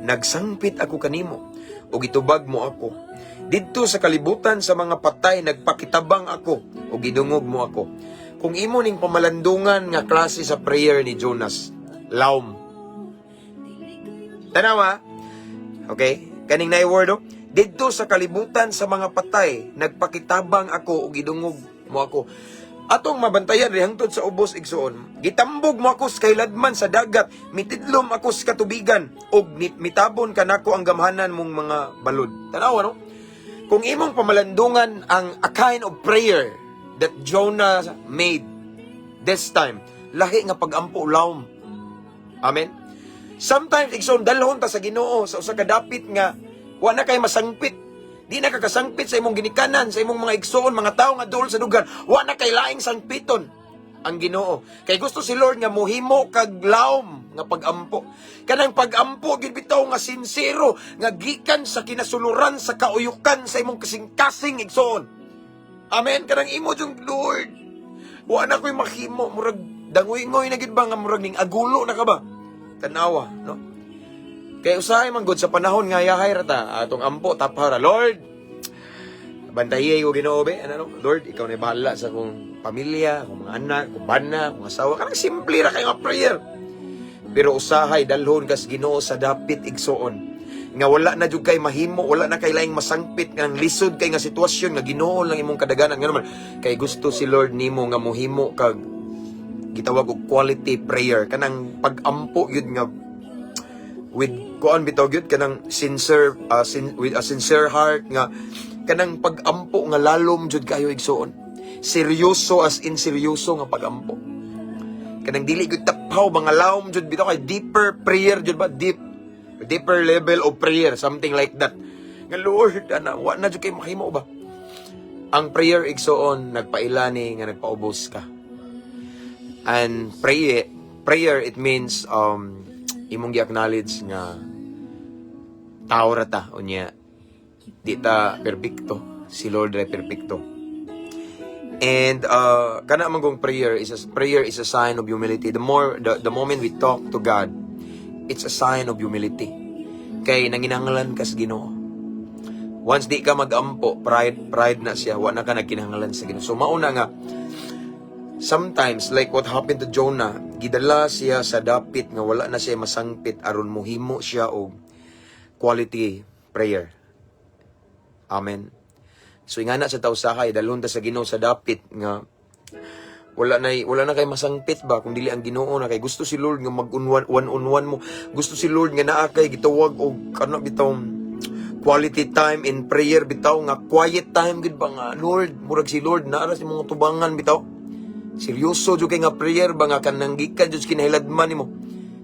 nagsangpit ako kanimo ug gitubag mo ako. Didto sa kalibutan sa mga patay nagpakitabang ako ug gidungog mo ako." Kung imo ning pamalandungan nga klase sa prayer ni Jonas, lawm. Tanawa? Okay? Kaning na word, oh. "Didto sa kalibutan sa mga patay, nagpakitabang ako ug gidungog mo ako." Atong mabantayan ri hangtod sa ubos, igsoon. "Gitambog mo ako sa kahiladman sa dagat, mitidlom ako sa katubigan ug mitabon kanako ang gamhanan mong mga balod." Tanawa, no? Kung imong pamalandungan ang a kind of prayer that Jonah made this time, lahi nga pagampo, lawm. Amen. Sometimes, igsoon, dalhon ta sa Ginoo sa usa ka dapit nga wa na kay masangpit. Di na ka kasangpit sa imong ginikanan, sa imong mga igsoon, mga tawo nga duol sa dugan. Wa na kay laing sangpiton ang Ginoo. Kay gusto si Lord nga muhimo kag lawm nga pagampo. Kanang pagampo gyud bitaw nga sinsero, nga gikan sa kinasuluran, sa kauyukan sa imong kasing-kasing, igsoon. Amen. Kanang imo yung, "Lord, wa na ko'y mahimo," murag dangoy-ngoy na gid ba nga murag ning agulo na ka ba? Tanawa, no? Kay usahay man gud sa panahon nga yahay ra ta, atong ampo taphara, "Lord, bantayi ko, Ginoo be, ano, no? Lord, ikaw na bahala sa akong pamilya, akong mga anak, akong bana, akong asawa." Kanang simple ra kay nga prayer. Pero usahay dalhon kas Ginoo sa dapit, igsoon, nga wala na jud kay mahimo, wala na kay laing masangpit, nga lisod kay nga sitwasyon nga Ginoo lang imong kadaganan. Nga naman kay gusto si Lord nimo nga mohimo kag gitawag og quality prayer, kanang pag-ampo yun nga with kuan bitaw gyud, kanang sincere with a sincere heart, nga kanang pag-ampo nga lalom jud kayo, igsoon, seryoso, as in seryoso nga pag-ampo, kanang dili gyud tapaw, mga lawom jud bitaw, kay deeper prayer jud ba, deeper level of prayer, something like that, nga, "Lord, ana, wa na jud kay mahimo ba?" Ang prayer, igsoon, nagpaila ni nga nagpaubos ka. And prayer, it means imong gi-acknowledge nga tao ra ta unya di ta perpekto, si Lord ra perpekto. And kana man gong prayer is a sign of humility. The moment we talk to God, it's a sign of humility kay nanginahanglan ka sa Ginoo. Once di ka magampo, pride pride na siya, wa na ka nagkinahanglan sa Ginoo. So mauna nga sometimes, like what happened to Jonah, gidala siya sa dapit nga wala na siya masangpit aron mohimo siya og Quality prayer. Amen. So ingana sa tao usahay, dalhon ta sa Ginoo sa dapit nga wala na kay masangpit ba kung dili ang Ginoo na, kay gusto si Lord nga mag one, one on one mo. Gusto si Lord nga naa kay gitawag og kana bitaw quality time in prayer bitaw, nga quiet time gid ba, nga Lord, murag si Lord naa ra sa imong tubangan bitaw. Seryoso jud kay nga prayer ba, nga kanang gikan jud kinahiladman nimo,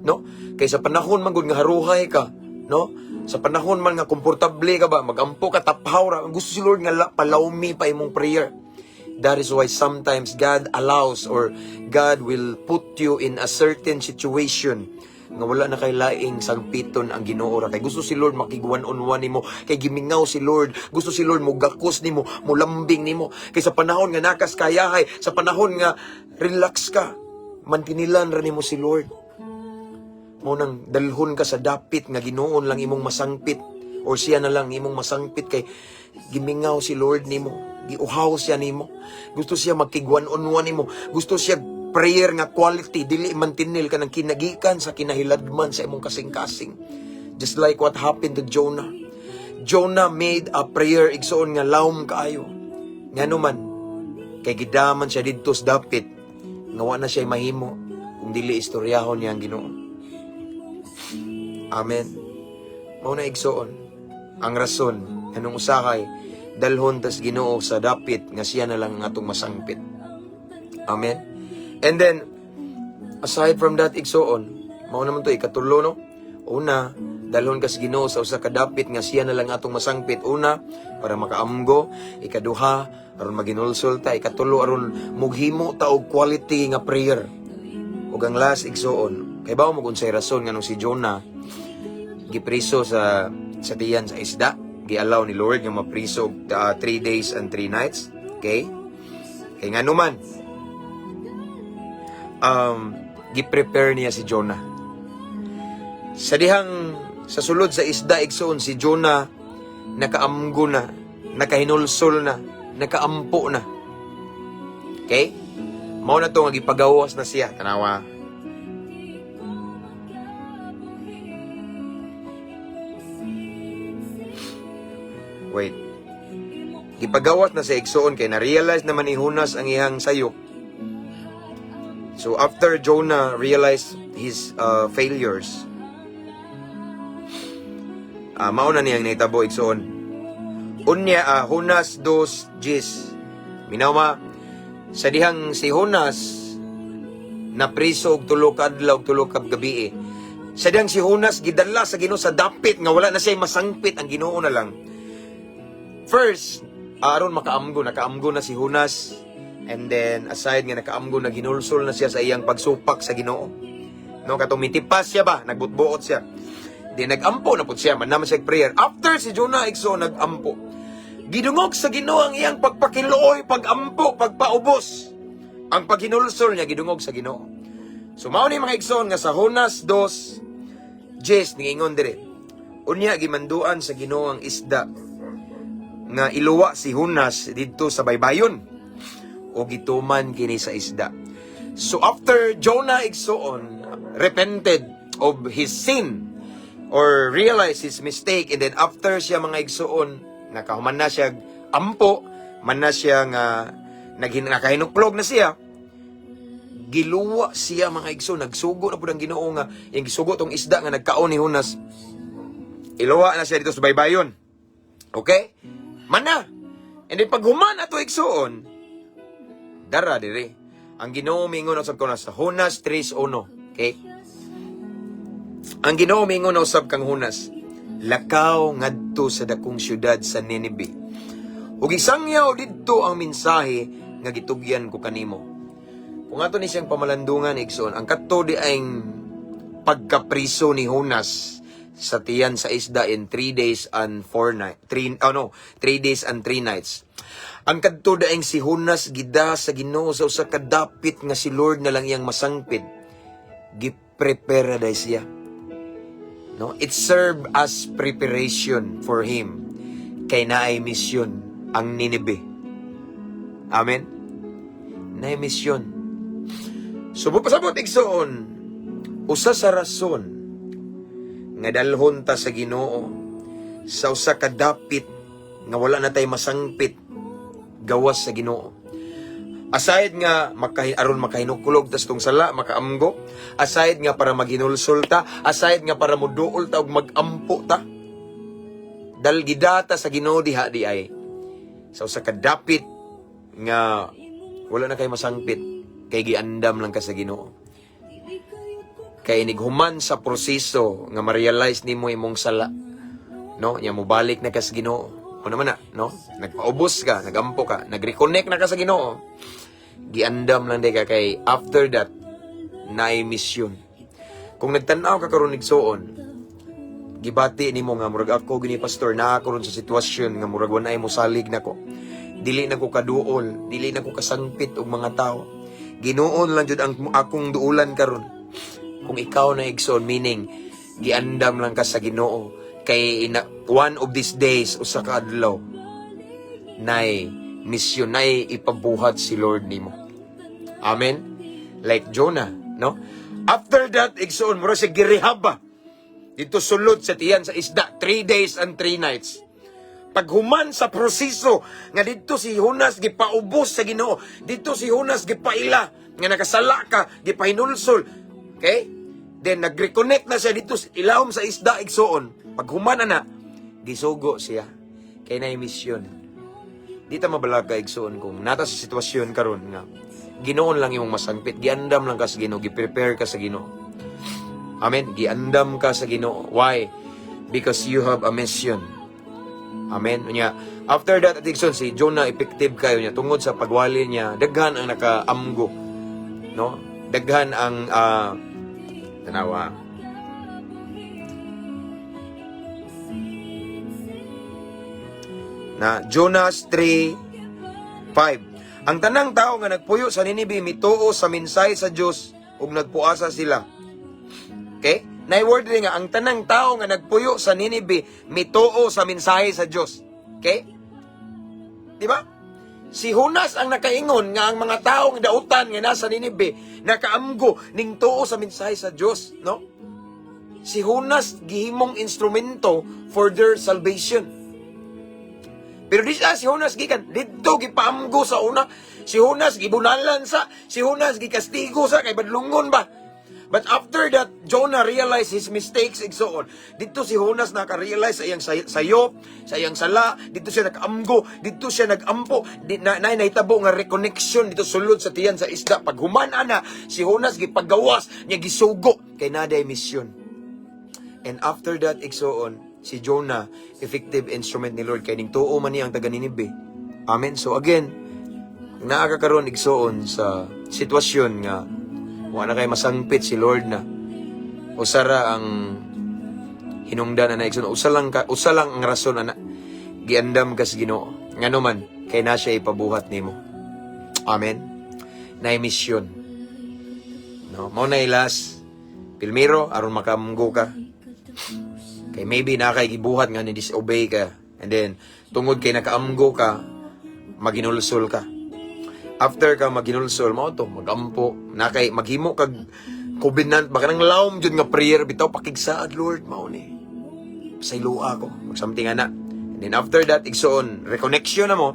no? Kay sa panahon man gud nga haruhay ka, no, sa panahon man nga komportable ka ba, magampo ka, taphaw ra, gusto si Lord nga palawmi pa imong prayer. That is why sometimes God allows or God will put you in a certain situation nga wala na kay laing sangpiton, ang Ginoo ra, kay gusto si Lord makig one on one nimo, kay gimingaw si Lord. Gusto si Lord mogakos nimo, molambing nimo, kay sa panahon nga nakas kayahay, sa panahon nga relax ka, mantinilan ra nimo si Lord. Mao nang dalhon ka sa dapit nga Ginoo lang imong masangpit or siya na lang imong masangpit, kay gimingaw si Lord nimo, giuhaw siya nimo. Gusto siya makig one on one nimo. Gusto siya prayer nga quality, dili mantinil ka ng kinagikan sa kinahiladman sa imong kasing-kasing. Just like what happened to Jonah. Jonah made a prayer, igsoon, nga lawom kaayo. Ngano man? Kay gidaman siya didto sa dapit nga wa na siya mahimo kung dili istoryahon niya ang Ginoo. Amen. Mao na, igsoon, ang rason nganong usahay dalhon tas Ginoo sa dapit nga siya na lang ang atong masangpit. Amen. And then aside from that, igsoon, mao naman to ikatulo, no? Una, dalhon ka sa Ginoo sa usa ka dapit nga siya na lang atong masangpit. Una, para makaamgo. Ikaduha, aron maginulsol ta. Ikatulo, aron mughimo ta og quality nga prayer. Ug ang last, igsoon, kay ba mo kung unsay rason nganong si Jonah gipriso sa tiyan sa isda? Giallow ni Lord nga mapriso 3 days and 3 nights. Okay? Kay ngano man, gi-prepare niya si Jonah. Sa dihang sa sulod sa isda, igsoon, si Jonah nakaamgo na, nakahinulsol na, nakaampo na. Okay? Mao na to nga gipagawas na siya. Tanawa. Di ko makabuhi imong sinsing. Wait. Gipagawas na siya, igsoon, kay na-realize naman ni Jonas ang iyang sayop. So after Jonah realized his failures, mao na niyang nahitabo, igsoon. Unya, Jonas 2:10. Minaw ma, sa dihang si Jonas napriso og 3 ka adlaw og 3 ka gabi. Sa dihang si Jonas gidala sa Ginoo sa dapit nga wala na siya masangpit, ang Ginoo na lang. First, aron makaamgo, nakaamgo na si Jonas. And then, aside nga nakaamgo, naginulsol na siya sa iyang pagsupak sa Ginoo. No, katong mitipas siya ba, nagbutbuot siya. Di nagampo na pud siya, man naman siya prayer. After si Jonah, igsoon, nagampo, gidungog sa Ginoo ang iyang pagpakiluoy, pagampo, pagpaubos. Ang paghinulsol niya gidungog sa Ginoo. So mao ni, mga igsoon, nga sa Jonas 2:10 ningingon dire. Unya gimanduan sa Ginoo ang isda nga iluwa si Jonas didto sa baybayon o gituman kini sa isda. So after Jonah, igsoon, repented of his sin or realized his mistake, and then after siya, mga igsoon, nakahuman na siya ampo, man na siya nga nakahinuklog na siya, giluwa siya, mga igsoon. Nagsugo na pud ang Ginoo nga yung gisugo tong isda nga nagkaon ni Jonas, iluwa na siya dito sa baybayon. Okay, mana. And then paghuman ato, igsoon, dara dire ang Ginoo mingon usab ko na sa Jonas 3:1. Okay, ang Ginoo mingon usab kang Jonas, "Lakaw ngadto sa dakong syudad sa Nineveh ug isangyaw didto ang mensahe nga gitugyan ko kanimo." Kung ato ni siyang pamalandungan, igsoon, ang kadto di ang pagkapriso ni Jonas sa tiyan sa isda in 3 days and 4 night, 3, oh no, 3 days and 3 nights. Ang kadto daing si Jonas gida sa Ginoo sa usa ka dapit nga si Lord na lang iyang masangpit. Giprepare day siya. No, it served as preparation for him kay naay misyon ang Nineveh. Amen. Naay misyon. So pasabot, igsoon, usa sa rason nga dalhon ta sa Ginoo Sa usa ka dapit nga wala na tay masangpit gawas sa Ginoo. Aside nga aron makahinuklog tas tong sala, makaamgo, aside nga para maghinulsol ta, aside nga para moduol ta ug magampo ta. Dal gidata sa Ginoo diha di ay sa usa ka dapit nga wala na kay masangpit kay giandam lang ka sa Ginoo. Kay inighuman sa proseso nga ma-realize nimo imong sala, no? Nya mobalik na ka sa Ginoo. Ano man na, no? Nagpaubos ka, nagampo ka, nag-reconnect na ka sa Ginoo. Giandam lang di ka kay after that naay misyon. Kung nagtan-aw ka karon, igsuon, gibati nimo nga murag ako gini, Pastor, naa ko ron sa sitwasyon nga murag wala mosalig nako. Dili na ko kaduol, dili na ko kasangpit og mga tao. Ginoo lang jud ang akong duulan karon. Kung ikaw na, igsoon, meaning giandam lang ka sa Ginoo kay one of these days, usa ka adlaw, nay misyon, nay ipabuhat si Lord nimo. Amen. Like Jonah, no? After that, igsoon, mura siya girehab ba. Dito sulod sa tiyan sa isda, 3 days and 3 nights. Paghuman sa proseso nga didto si Jonas gipaubos sa Ginoo, didto si Jonas gipaila nga nakasala ka, gipahinulsol. Okay? Then nag-reconnect na siya dito sa ilawom sa isda, igsoon. Paghuman na, gisugo siya kay naay misyon. Di ta mabalaka, igsoon, kung nata sa sitwasyon karon nga Ginoo lang imong masangpit, giandam lang ka sa Ginoo, gi-prepare ka sa Ginoo. Amen. Giandam ka sa Ginoo. Why? Because you have a mission. Amen. Unya, after that, igsoon, si Jonah effective kayo niya tungod sa pagwali niya, daghan ang nakaamgo. No? Daghan ang tanawa. Na Jonas 3:5. Ang tanang tao nga nagpuyo sa Ninibe mituo sa mensahe sa Dios ug nagpuasa sila. Okay? Nay word rin nga ang tanang tao nga nagpuyo sa Ninibe mituo sa mensahe sa Dios. Okay? Di ba? Si Jonas ang nakaingon nga ang mga tao nga dautan nga nasa Ninibe nakaamgo ning tuo sa mensahe sa Dios, no? Si Jonas gihimong instrumento for their salvation. Pero di siya si Jonas gikan didto gipaamgo sa una. Si Jonas gibunalan sa, si Jonas gikastigo sa kay badlungon ba. But after that, Jonah realized his mistakes, igsoon. Dito si Jonas naka-realize sa iyang sayop, sa iyang sala, dito siya nakaamgo, dito siya nagampo, di, na nahitabo nga reconnection dito sulod sa tiyan sa isda. Pag human ana, si Jonas gipagawas, niya gisugo kay naday misyon. And after that, igsoon, si Jonah, effective instrument ni Lord, kay ning tuo man niya ang taga Ninibe. Amen. So again, kung naa ka karon, igsoon, sa sitwasyon nga wa na kay masangpit, si Lord na. Usara ang hinungdan na, igsoon. Usa lang ang rason ana. Giandam ka sa Ginoo. Ngano man kay na siya ipabuhat nimo. Amen. Naay misyon. No, mao na ilas. Pilmiro aron makamgo ka. Kay maybe na kay gibuhat nga ni disobey ka. And then tungod kay nakaamgo ka, maginulsol ka. After ka maginulsol, mao to, magampo, na kay maghimo kag covenant ba, kanang lawom jud nga prayer bitaw, "Pakigsaad, Lord, mao ni. Pasayloa ko," mag something ana. And then after that, igsoon, reconnection na mo.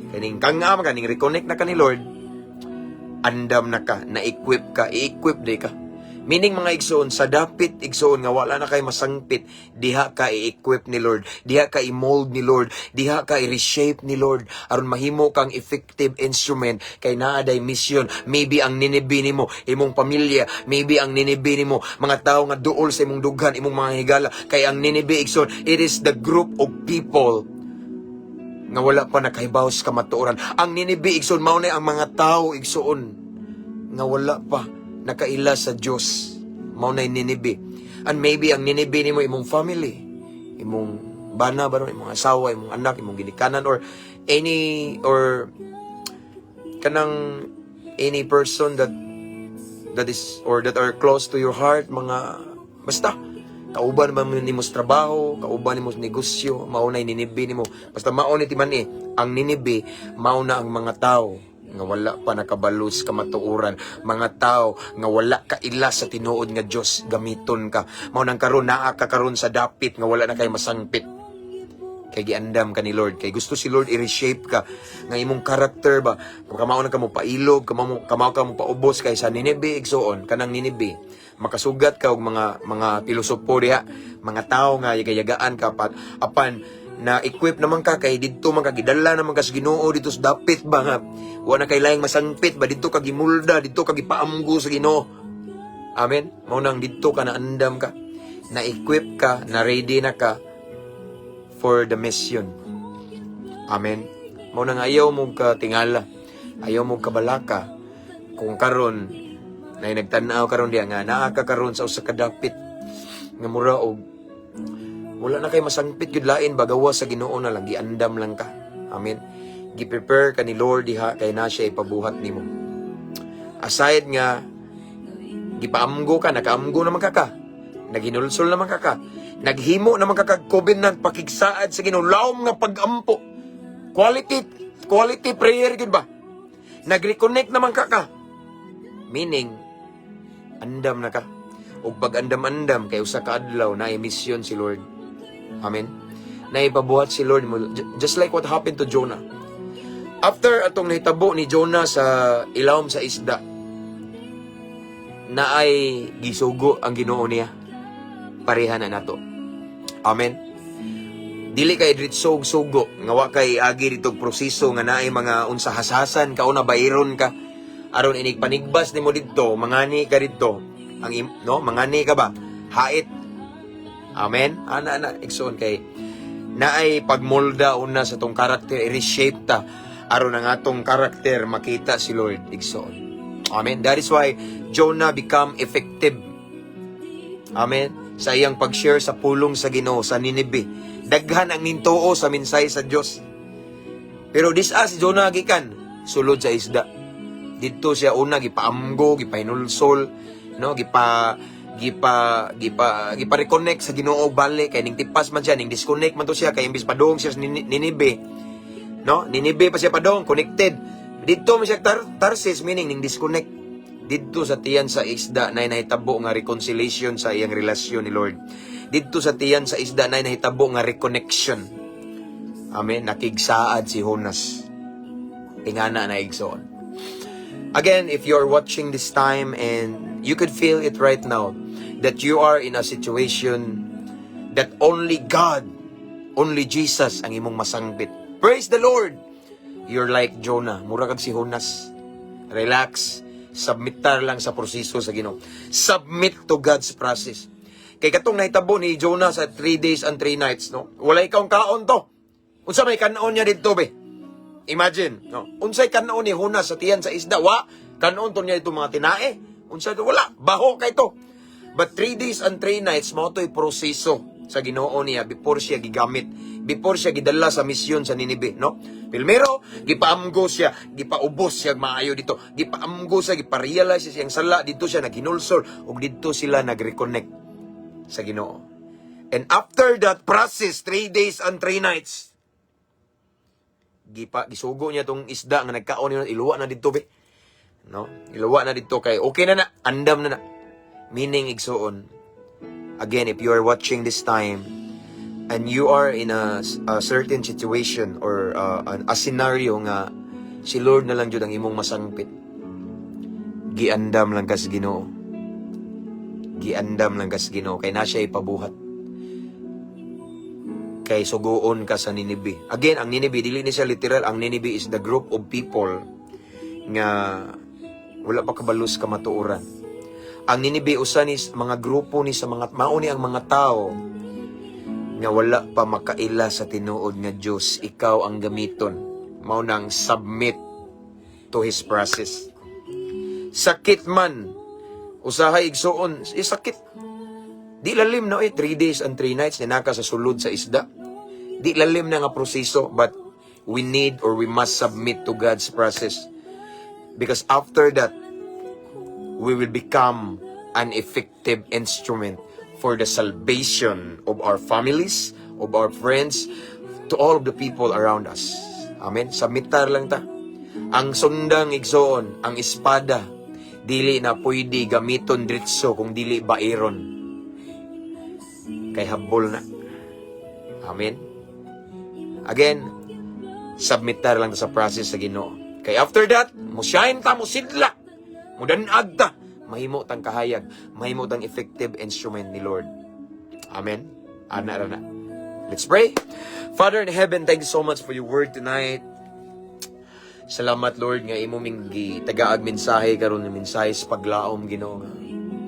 Kaning kanga kaning reconnect na ka ni Lord, andam na ka, na-equip ka, i-equip di ka. Meaning, mga igsoon, sa dapit, igsoon, nga wala na kay masangpit, diha ka i-equip ni Lord, diha ka i-mold ni Lord, diha ka i-reshape ni Lord, aron mahimo kang effective instrument kay naa day mission. Maybe ang Ninibe nimo, imong pamilya, maybe ang Ninibe nimo, mga tao nga duol sa imong dughan, imong mga higala, kay ang Ninibe, igsoon, it is the group of people nga wala pa nakahibaw sa kamatuoran. Ang Ninibe, igsoon, mao na ang mga tao, igsoon, nga wala pa nakaila sa Dios. Mao na Ninibe. And maybe ang Ninibe nimo imong family, imong bana ba no, imong asawa, imong anak, imong ginikanan or any or kanang any person that is or that are close to your heart, mga basta kauban ba mo nimo sa trabaho, kauban nimo sa negosyo, mao na Ninibe nimo. Basta mao ni timan eh, ang Ninibe mao na ang mga tao nga wala pa nakabalo sa kamatuoran, mga tao nga wala kaila sa tinuod nga Dios, gamiton ka. Mao nang karon naa ka karon sa dapit nga wala na kay masangpit. Kay giandam ka ni Lord. Kay gusto si Lord i-reshape ka nga imong character ba. Kamao na ka mo pailog, kamao, kamao ka mo paubos kay sa Nineveh, igsuon, kanang Nineveh. Makasugat ka og mga pilosopo diha, mga tao nga yaga-yagaan ka pat apan na equip naman ka kay didto man ka gidala naman ka sa Ginoo dito sa dapit ba nga wa na kay laing masangpit ba, didto ka gimulda, didto ka gipaamgo sa Ginoo. Amen. Mao nang didto ka na andam ka, na equip ka, na ready na ka for the mission. Amen. Mao nang ayaw mo ka tingala, ayaw mo kabalaka kung karon na nagtan-aw karon diya nga naa ka karon sa usa ka dapit nga mura og wala na kay masangpit gyud lain bagawa sa Ginoo na lang, giandam lang ka. Amen. Gi-prepare ka ni Lord diha kay na siya ipabuhat nimo. Aside nga gipaamgo ka, nakaamgo naman ka ka. Naghinulsol naman ka ka. Naghimo naman ka kag covenant pakigsaad sa Ginoo, lawom nga pagampo. Quality quality prayer gyud ba? Nag-reconnect naman ka ka. Meaning andam na ka. Ug pag andam-andam kay usa ka adlaw na mission si Lord. Amen. Na ipabuhat si Lord mo just like what happened to Jonah. After atong nahitabo ni Jonah sa ilawom sa isda, na ay gisugo ang Ginoo niya. Pareha na nato. Amen. Dili kay diretso og sugo nga wa kay agi dito og proseso nga naay mga unsa hasasan ka una, bayron ka aron inig panigbas nimo didto, mangani ka didto ang no, mangani ka ba, hait. Amen. Ana ana, igsoon, kay naay pagmolda una sa tong karakter, i-reshape ta aron ang atong karakter makita si Lord, igsoon. Amen. That is why Jonah become effective. Amen. Sa iyang pag-share sa pulong sa Ginoo sa Nineveh. Daghan ang nintuo sa mensahe sa Dios. Pero this as Jonah gikan sulod sa isda. Didto siya una gipaamgo, gipahinulsol, no, gipa gipa gipa gipa reconnect sa Ginoo balik kay ning tipas man siya, ning disconnect man to siya kay imbis padung siya sa Nineveh. No? Nineveh pa siya padung, connected. Didto man siya Tarsis, meaning ning disconnect. Didto sa tiyan sa isda na nahitabo nga reconciliation sa iyang relasyon ni Lord. Didto sa tiyan sa isda na nahitabo nga reconnection. Amen. Nakigsaad si Jonas. Ingana na, igsoon. Again, if you're watching this time and you could feel it right now that you are in a situation that only God, only Jesus ang imong masangpit. Praise the Lord! You're like Jonah. Mura kag si Jonas. Relax. Submitar lang sa proseso sa Ginoo. Submit to God's process. Kay katong nahitabo ni Jonah sa 3 days and 3 nights, no? Walay kaon kaon to. Unsa may kanon niya didto be? Imagine, no? Unsay kanon ni Jonas sa tiyan sa isda? Wa, kanon to niya ito mga tinae. Unsa to? Wala, baho kay to. But 3 days and 3 nights mao to'y proseso sa Ginoo niya before siya gigamit, before siya gidala sa misyon sa Nineveh, no? Primero, gipaamgo siya, gipaubos siya maayo dito, gipaamgo siya, gipa-realize siya siyang sala, dito siya naghinulsol, ug dito sila nag-reconnect sa Ginoo. And after that process, 3 days and 3 nights, gipa gisugo niya tong isda nga nagkaon niya, iluwa na dito be. No? Iluwa na dito kay okay na na, andam na na. Meaning, igsuon, again, if you are watching this time and you are in a certain situation or a scenario nga si Lord na lang jud ang imong masangpit. Giandam lang ka sa Ginoo. Giandam lang ka sa Ginoo kay na siya ipabuhat. Kay suguon ka sa Nineveh. Again, ang Nineveh dili ni siya literal. Ang Nineveh is the group of people nga wala pa kabalos kamatuoran. Ang Nineveh usa ni mga grupo ni sa mga mao ni ang mga tao nga wala pa makaila sa tinuod nga Dios. Ikaw ang gamiton. Mao nang submit to His process. Sakit man. Usahay, igsuon, eh, sakit. Di lalim no eh, 3 days and 3 nights ninaka sa sulod sa isda. Di lalim na nga proseso, but we need or we must submit to God's process. Because after that, we will become an effective instrument for the salvation of our families, of our friends, to all of the people around us. Amen. Submitar lang ta. Ang sundang, igsoon, ang espada, dili na pwede gamiton diretso kung dili bairon. Kay habol na. Amen. Again, submit ta lang ta sa process sa Ginoo. Kay after that, mo shine ta, mo sidlak, mo danag ta, mahimo tang kahayag, mahimo tang effective instrument ni Lord. Amen. Ana ra na. Let's pray. Father in heaven, thank you so much for your word tonight. Salamat, Lord, nga imo ming gitagaag mensahe karon, nga mensahe sa paglaom, Ginoo, nga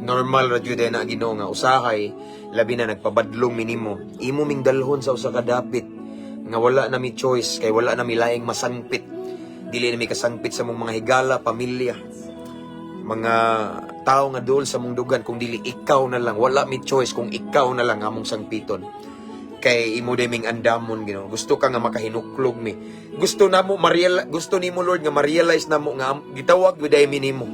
normal ra jud na, Ginoo, nga usahay labi na nagpabadlong mi nimo, imo ming dalhon sa usa ka dapit nga wala na mi choice kay wala na mi laing masangpit. Dili na mi kasangpit sa mong mga higala, pamilya, mga tao nga duol sa mong dugan, kung dili ikaw na lang. Wala mi choice kung ikaw na lang among sangpiton kay imo day ming andamon, Ginoo. Gusto ka nga makahinuklog mi. Gusto namo ma-real, gusto nimo, Lord, nga ma-realize namo nga gitawag gyud mi nimo.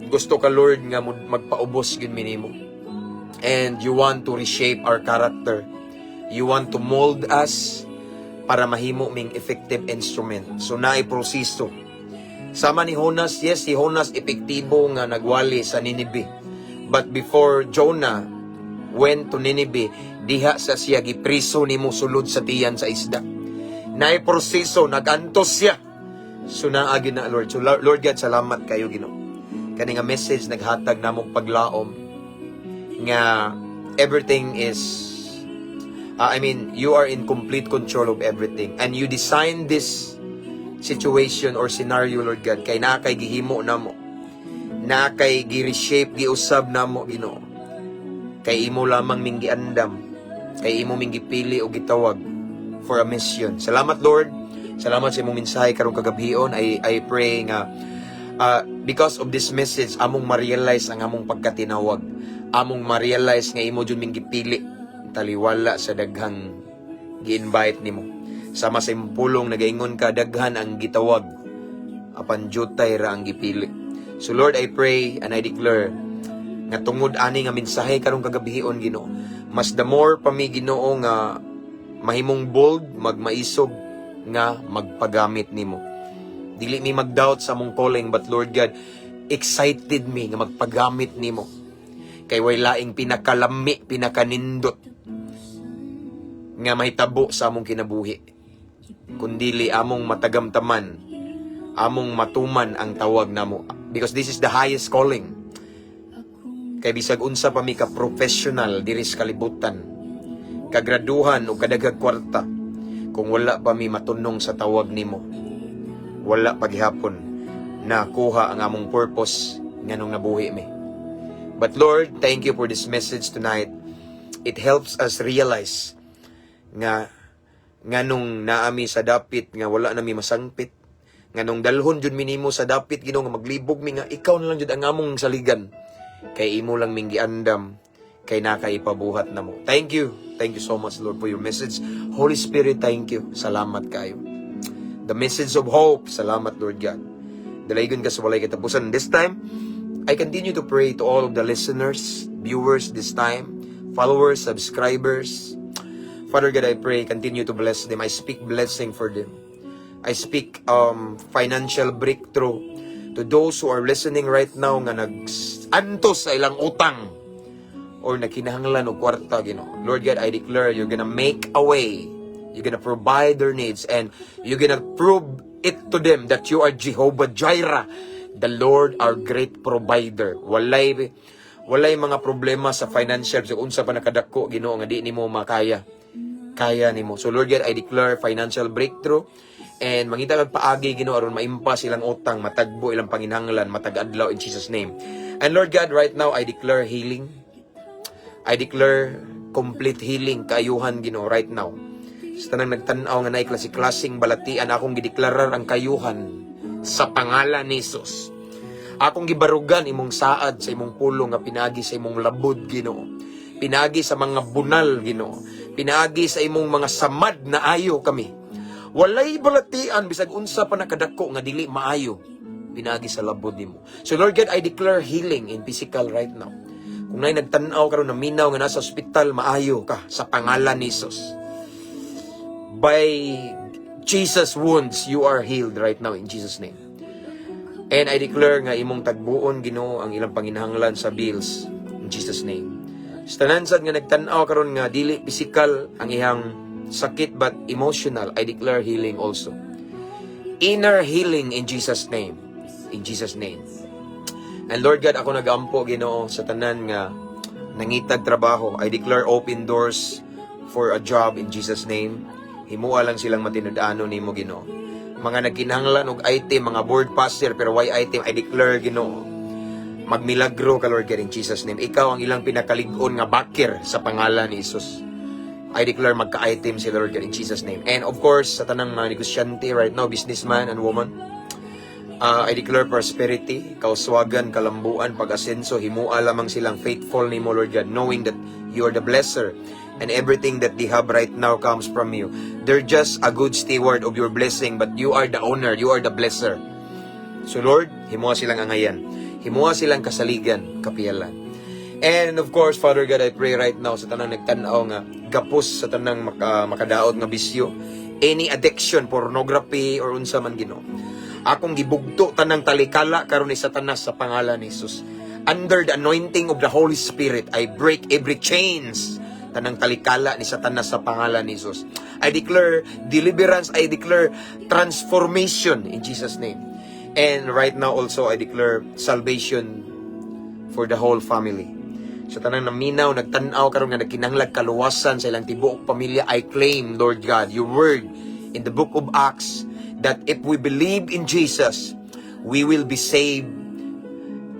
Gusto ka, Lord, nga magpaubos gyud mi nimo and you want to reshape our character. You want to mold us para mahimo ming effective instrument. So naay proseso. Sama ni Jonas, yes, si Jonas epektibo nga nagwali sa Nineveh. But before Jonah went to Nineveh, diha sa siya gipriso nimo sulod sa tiyan sa isda. Naay proseso, nagantos siya. So naa gyud na, Lord. So Lord God, salamat kayo, Ginoo. Kani nga message naghatag namong paglaom nga everything is I mean, you are in complete control of everything and you designed this situation or scenario, Lord God, kay naa kay gihimo namo, naa kay gi-reshape, giusab namo, Ginoo, kay imo lamang ming giandam, kay imo ming gipili o gitawag for a mission. Salamat, Lord. Salamat sa imong mensahe karong kagabhion. I pray nga because of this message, among ma-realize ang among pagkatinawag, among ma-realize nga imo jud ming gipili taliwala sa daghang gi-invite nimo. Sama sa imong pulong, nagaingon ka, daghan ang gitawag apan jutay ra ang gipili. So Lord, I pray and I declare nga tungod ani nga mensahe karong kagabhion, Ginoo, mas the more pa mi, Ginoo, nga mahimong bold, magmaisog nga magpagamit nimo. Dili mi magdoubt sa among calling, but Lord God, excited mi nga magpagamit nimo kay way laing pinakalami, pinakanindot nga mahitabo sa among kinabuhi kundili among matagamtaman, among matuman ang tawag namo, because this is the highest calling. Kay bisag unsa pa mi ka professional diri sa kalibutan, kagraduhan o kadaghag kwarta, kung wala pa mi matunong sa tawag nimo, wala paghapon nakuha ang among purpose nganong nabuhi mi. But Lord, thank you for this message tonight. It helps us realize nga nganong naa mi sa dapit nga wala na mi masangpit, nganong dalhon jud mi nimo sa dapit, Ginoo, nga maglibog mi nga ikaw na lang jud ang among saligan kay imo lang ming giandam, kay naa kay ipabuhat namo. Thank you. Thank you so much, Lord, for your message. Holy Spirit, thank you. Salamat kayo. The message of hope. Salamat, Lord God. Dalaygon ka sa walay katapusan. This time, I continue to pray to all of the listeners, viewers this time, followers, subscribers. Father God, I pray, continue to bless them. I speak blessing for them. I speak financial breakthrough to those who are listening right now nga nag-antos sa ilang utang or nagkinahanglan og kwarta, Ginoo. Lord God, I declare you're gonna make a way. You're gonna provide their needs and you're gonna prove it to them that you are Jehovah Jireh, the Lord our great provider. Walay mga problema sa financial sa unsa pa nakadako, Ginoo, nga di nimo makaya. Kaya nimo. So Lord God, I declare financial breakthrough and mangita kag paagi, Ginoo, aron maimpas ilang utang, matagbo ilang panginahanglan matag adlaw in Jesus' name. And Lord God, right now I declare healing. I declare complete healing, kaayuhan, Ginoo, right now. Sa tanang nagtan-aw nga naay klase-klaseng balatian, akong gideklarar ang kayuhan sa pangalan ni Jesus. Akong gibarugan imong saad sa imong pulong nga pinagi sa imong labod, Ginoo. Pinagi sa mga bunal, Ginoo. Pinagi sa imong mga samad na ayo kami. Walay balatian bisag unsa pa nakadako nga dili maayo pinagi sa labod nimo. So Lord God, I declare healing in physical right now. Kung naay nagtan-aw karon na minaw nga nasa ospital, maayo ka sa pangalan ni Jesus. By Jesus' wounds, you are healed right now in Jesus' name. And I declare nga imong tagbuon, Ginoo, ang ilang panginahanglan sa bills in Jesus' name. Sa tanan sad nga nagtan-aw karon nga dili physical ang iyang sakit but emotional, I declare healing also. Inner healing in Jesus' name. In Jesus' name. And Lord God, ako nagampo, Ginoo, sa tanan nga nangitag trabaho. I declare open doors for a job in Jesus' name. Himua lang silang matinud-ano nimo, Ginoo. Mga nagkinahanglan og item, mga board passer pero way item, I declare, Ginoo, magmilagro ka, Lord God, in Jesus' name. Ikaw ang ilang pinakalig-on nga backer sa pangalan ni Jesus. I declare magka-item sila, Lord God, in Jesus' name. And of course, sa tanang mga negosyante right now, businessman and woman, I declare prosperity, kauswagan, kalambuan, pag-asenso, himua lamang silang faithful nimo, Lord God, knowing that you are the blesser and everything that they have right now comes from you. They're just a good steward of your blessing, but you are the owner, you are the blesser. So Lord, himua silang angayan. Himua silang kasaligan, kapiyalan. And of course, Father God, I pray right now sa tanang nagtan-aw nga gapos sa tanang makadaot nga bisyo, any addiction, pornography or unsa man, Ginoo. Akong gibugto tanang talikala karon ni Satanas sa pangalan ni Jesus. Under the anointing of the Holy Spirit, I break every chains, tanang talikala ni Satanas sa pangalan ni Jesus. I declare deliverance, I declare transformation in Jesus' name. And right now also, I declare salvation for the whole family. Sa tanang naminaw, nagtan-aw karon nga nagkinahanglag kaluwasan sa ilang tibuok pamilya, I claim, Lord God, your word in the book of Acts that if we believe in Jesus, we will be saved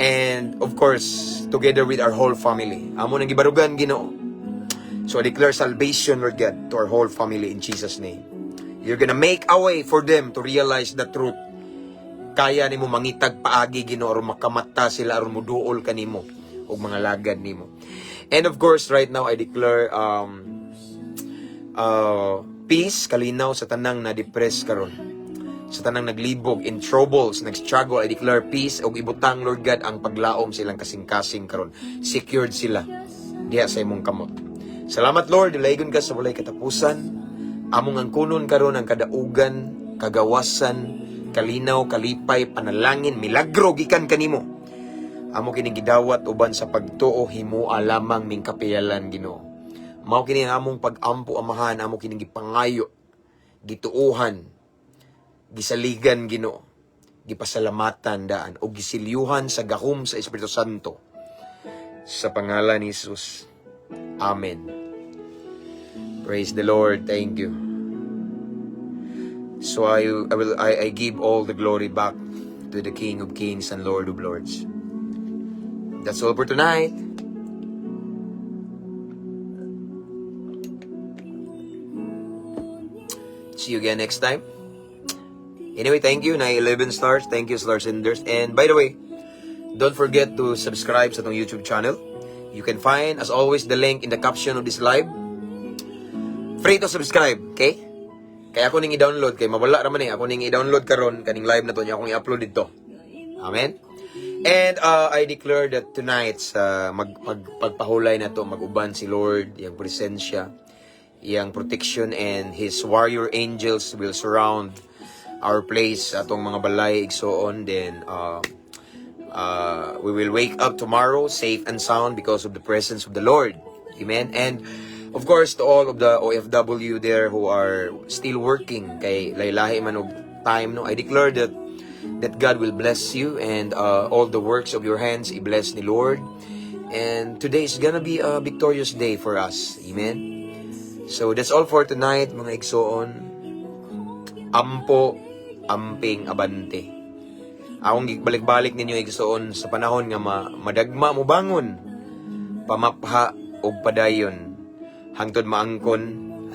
and of course, together with our whole family. Amo nang gibarugan, Ginoo. So I declare salvation, Lord God, to our whole family in Jesus' name. You're gonna make a way for them to realize the truth. Kaya nimo mangitag paagi, Ginoo, aron makamata sila, aron muduol kanimo og mga lagad nimo. And of course, right now I declare peace, kalinaw sa tanang na depressed karon. Sa tanang naglibog in troubles, nag-struggle, I declare peace ug ibutang, Lord God, ang paglaom silang kasing-kasing karon. Secured sila diha sa imong kamot. Salamat, Lord, dalaygon ka sa walay katapusan. Among angkunon karon ang kadaugan, kagawasan, kalinaw, kalipay, panalangin, milagro gikan kanimo. Amo kining gidawat uban sa pagtuo, himua lamang ming kapiyalan, Ginoo. Mao kini ang among pag-ampo, Amahan, amo kining gipangayo, gituohan, gisaligan, Ginoo, gipasalamatan daan o gisilyuhan sa gahom sa Espiritu Santo. Sa pangalan ni Jesus. Amen. Praise the Lord. Thank you. So I give all the glory back to the King of Kings and Lord of Lords. That's all for tonight. See you again next time. Anyway, thank you. Na 11 stars. Thank you, Star Senders. And by the way, don't forget to subscribe sa atong YouTube channel. You can find, as always, the link in the caption of this live. Free to subscribe, okay? Kaya ako ning i-download, kay mawala raman eh. Ako ning i-download karon kaning live na to niya akong i-upload dito. Amen. And I declare that tonight sa mag pagpahulay na to, mag-uban si Lord, iyang presensya, iyang protection and his warrior angels will surround our place, atong mga balay, igsoon. Then we will wake up tomorrow safe and sound because of the presence of the Lord. Amen. And of course, to all of the OFW there who are still working, kay laylahi man og time, no, I declare that God will bless you and all the works of your hands, i-bless ni Lord. And today is gonna be a victorious day for us. Amen. So that's all for tonight, mga igsoon. Ampo, amping, abante. Akong balik-balik ninyo, igsoon, sa panahon nga madagma mo bangon, pamapha og padayon hangtod maangkon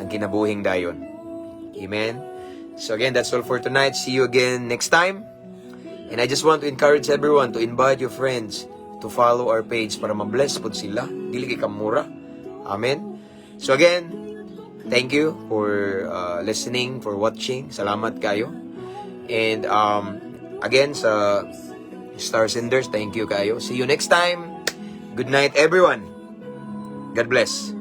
ang kinabuhing dayon. Amen. So again, that's all for tonight. See you again next time. And I just want to encourage everyone to invite your friends to follow our page para ma-bless pod sila. Dili kay kamura. Amen. So again, thank you for listening, for watching. Salamat kayo. And again, sa Star Senders, thank you kayo. See you next time. Good night, everyone. God bless.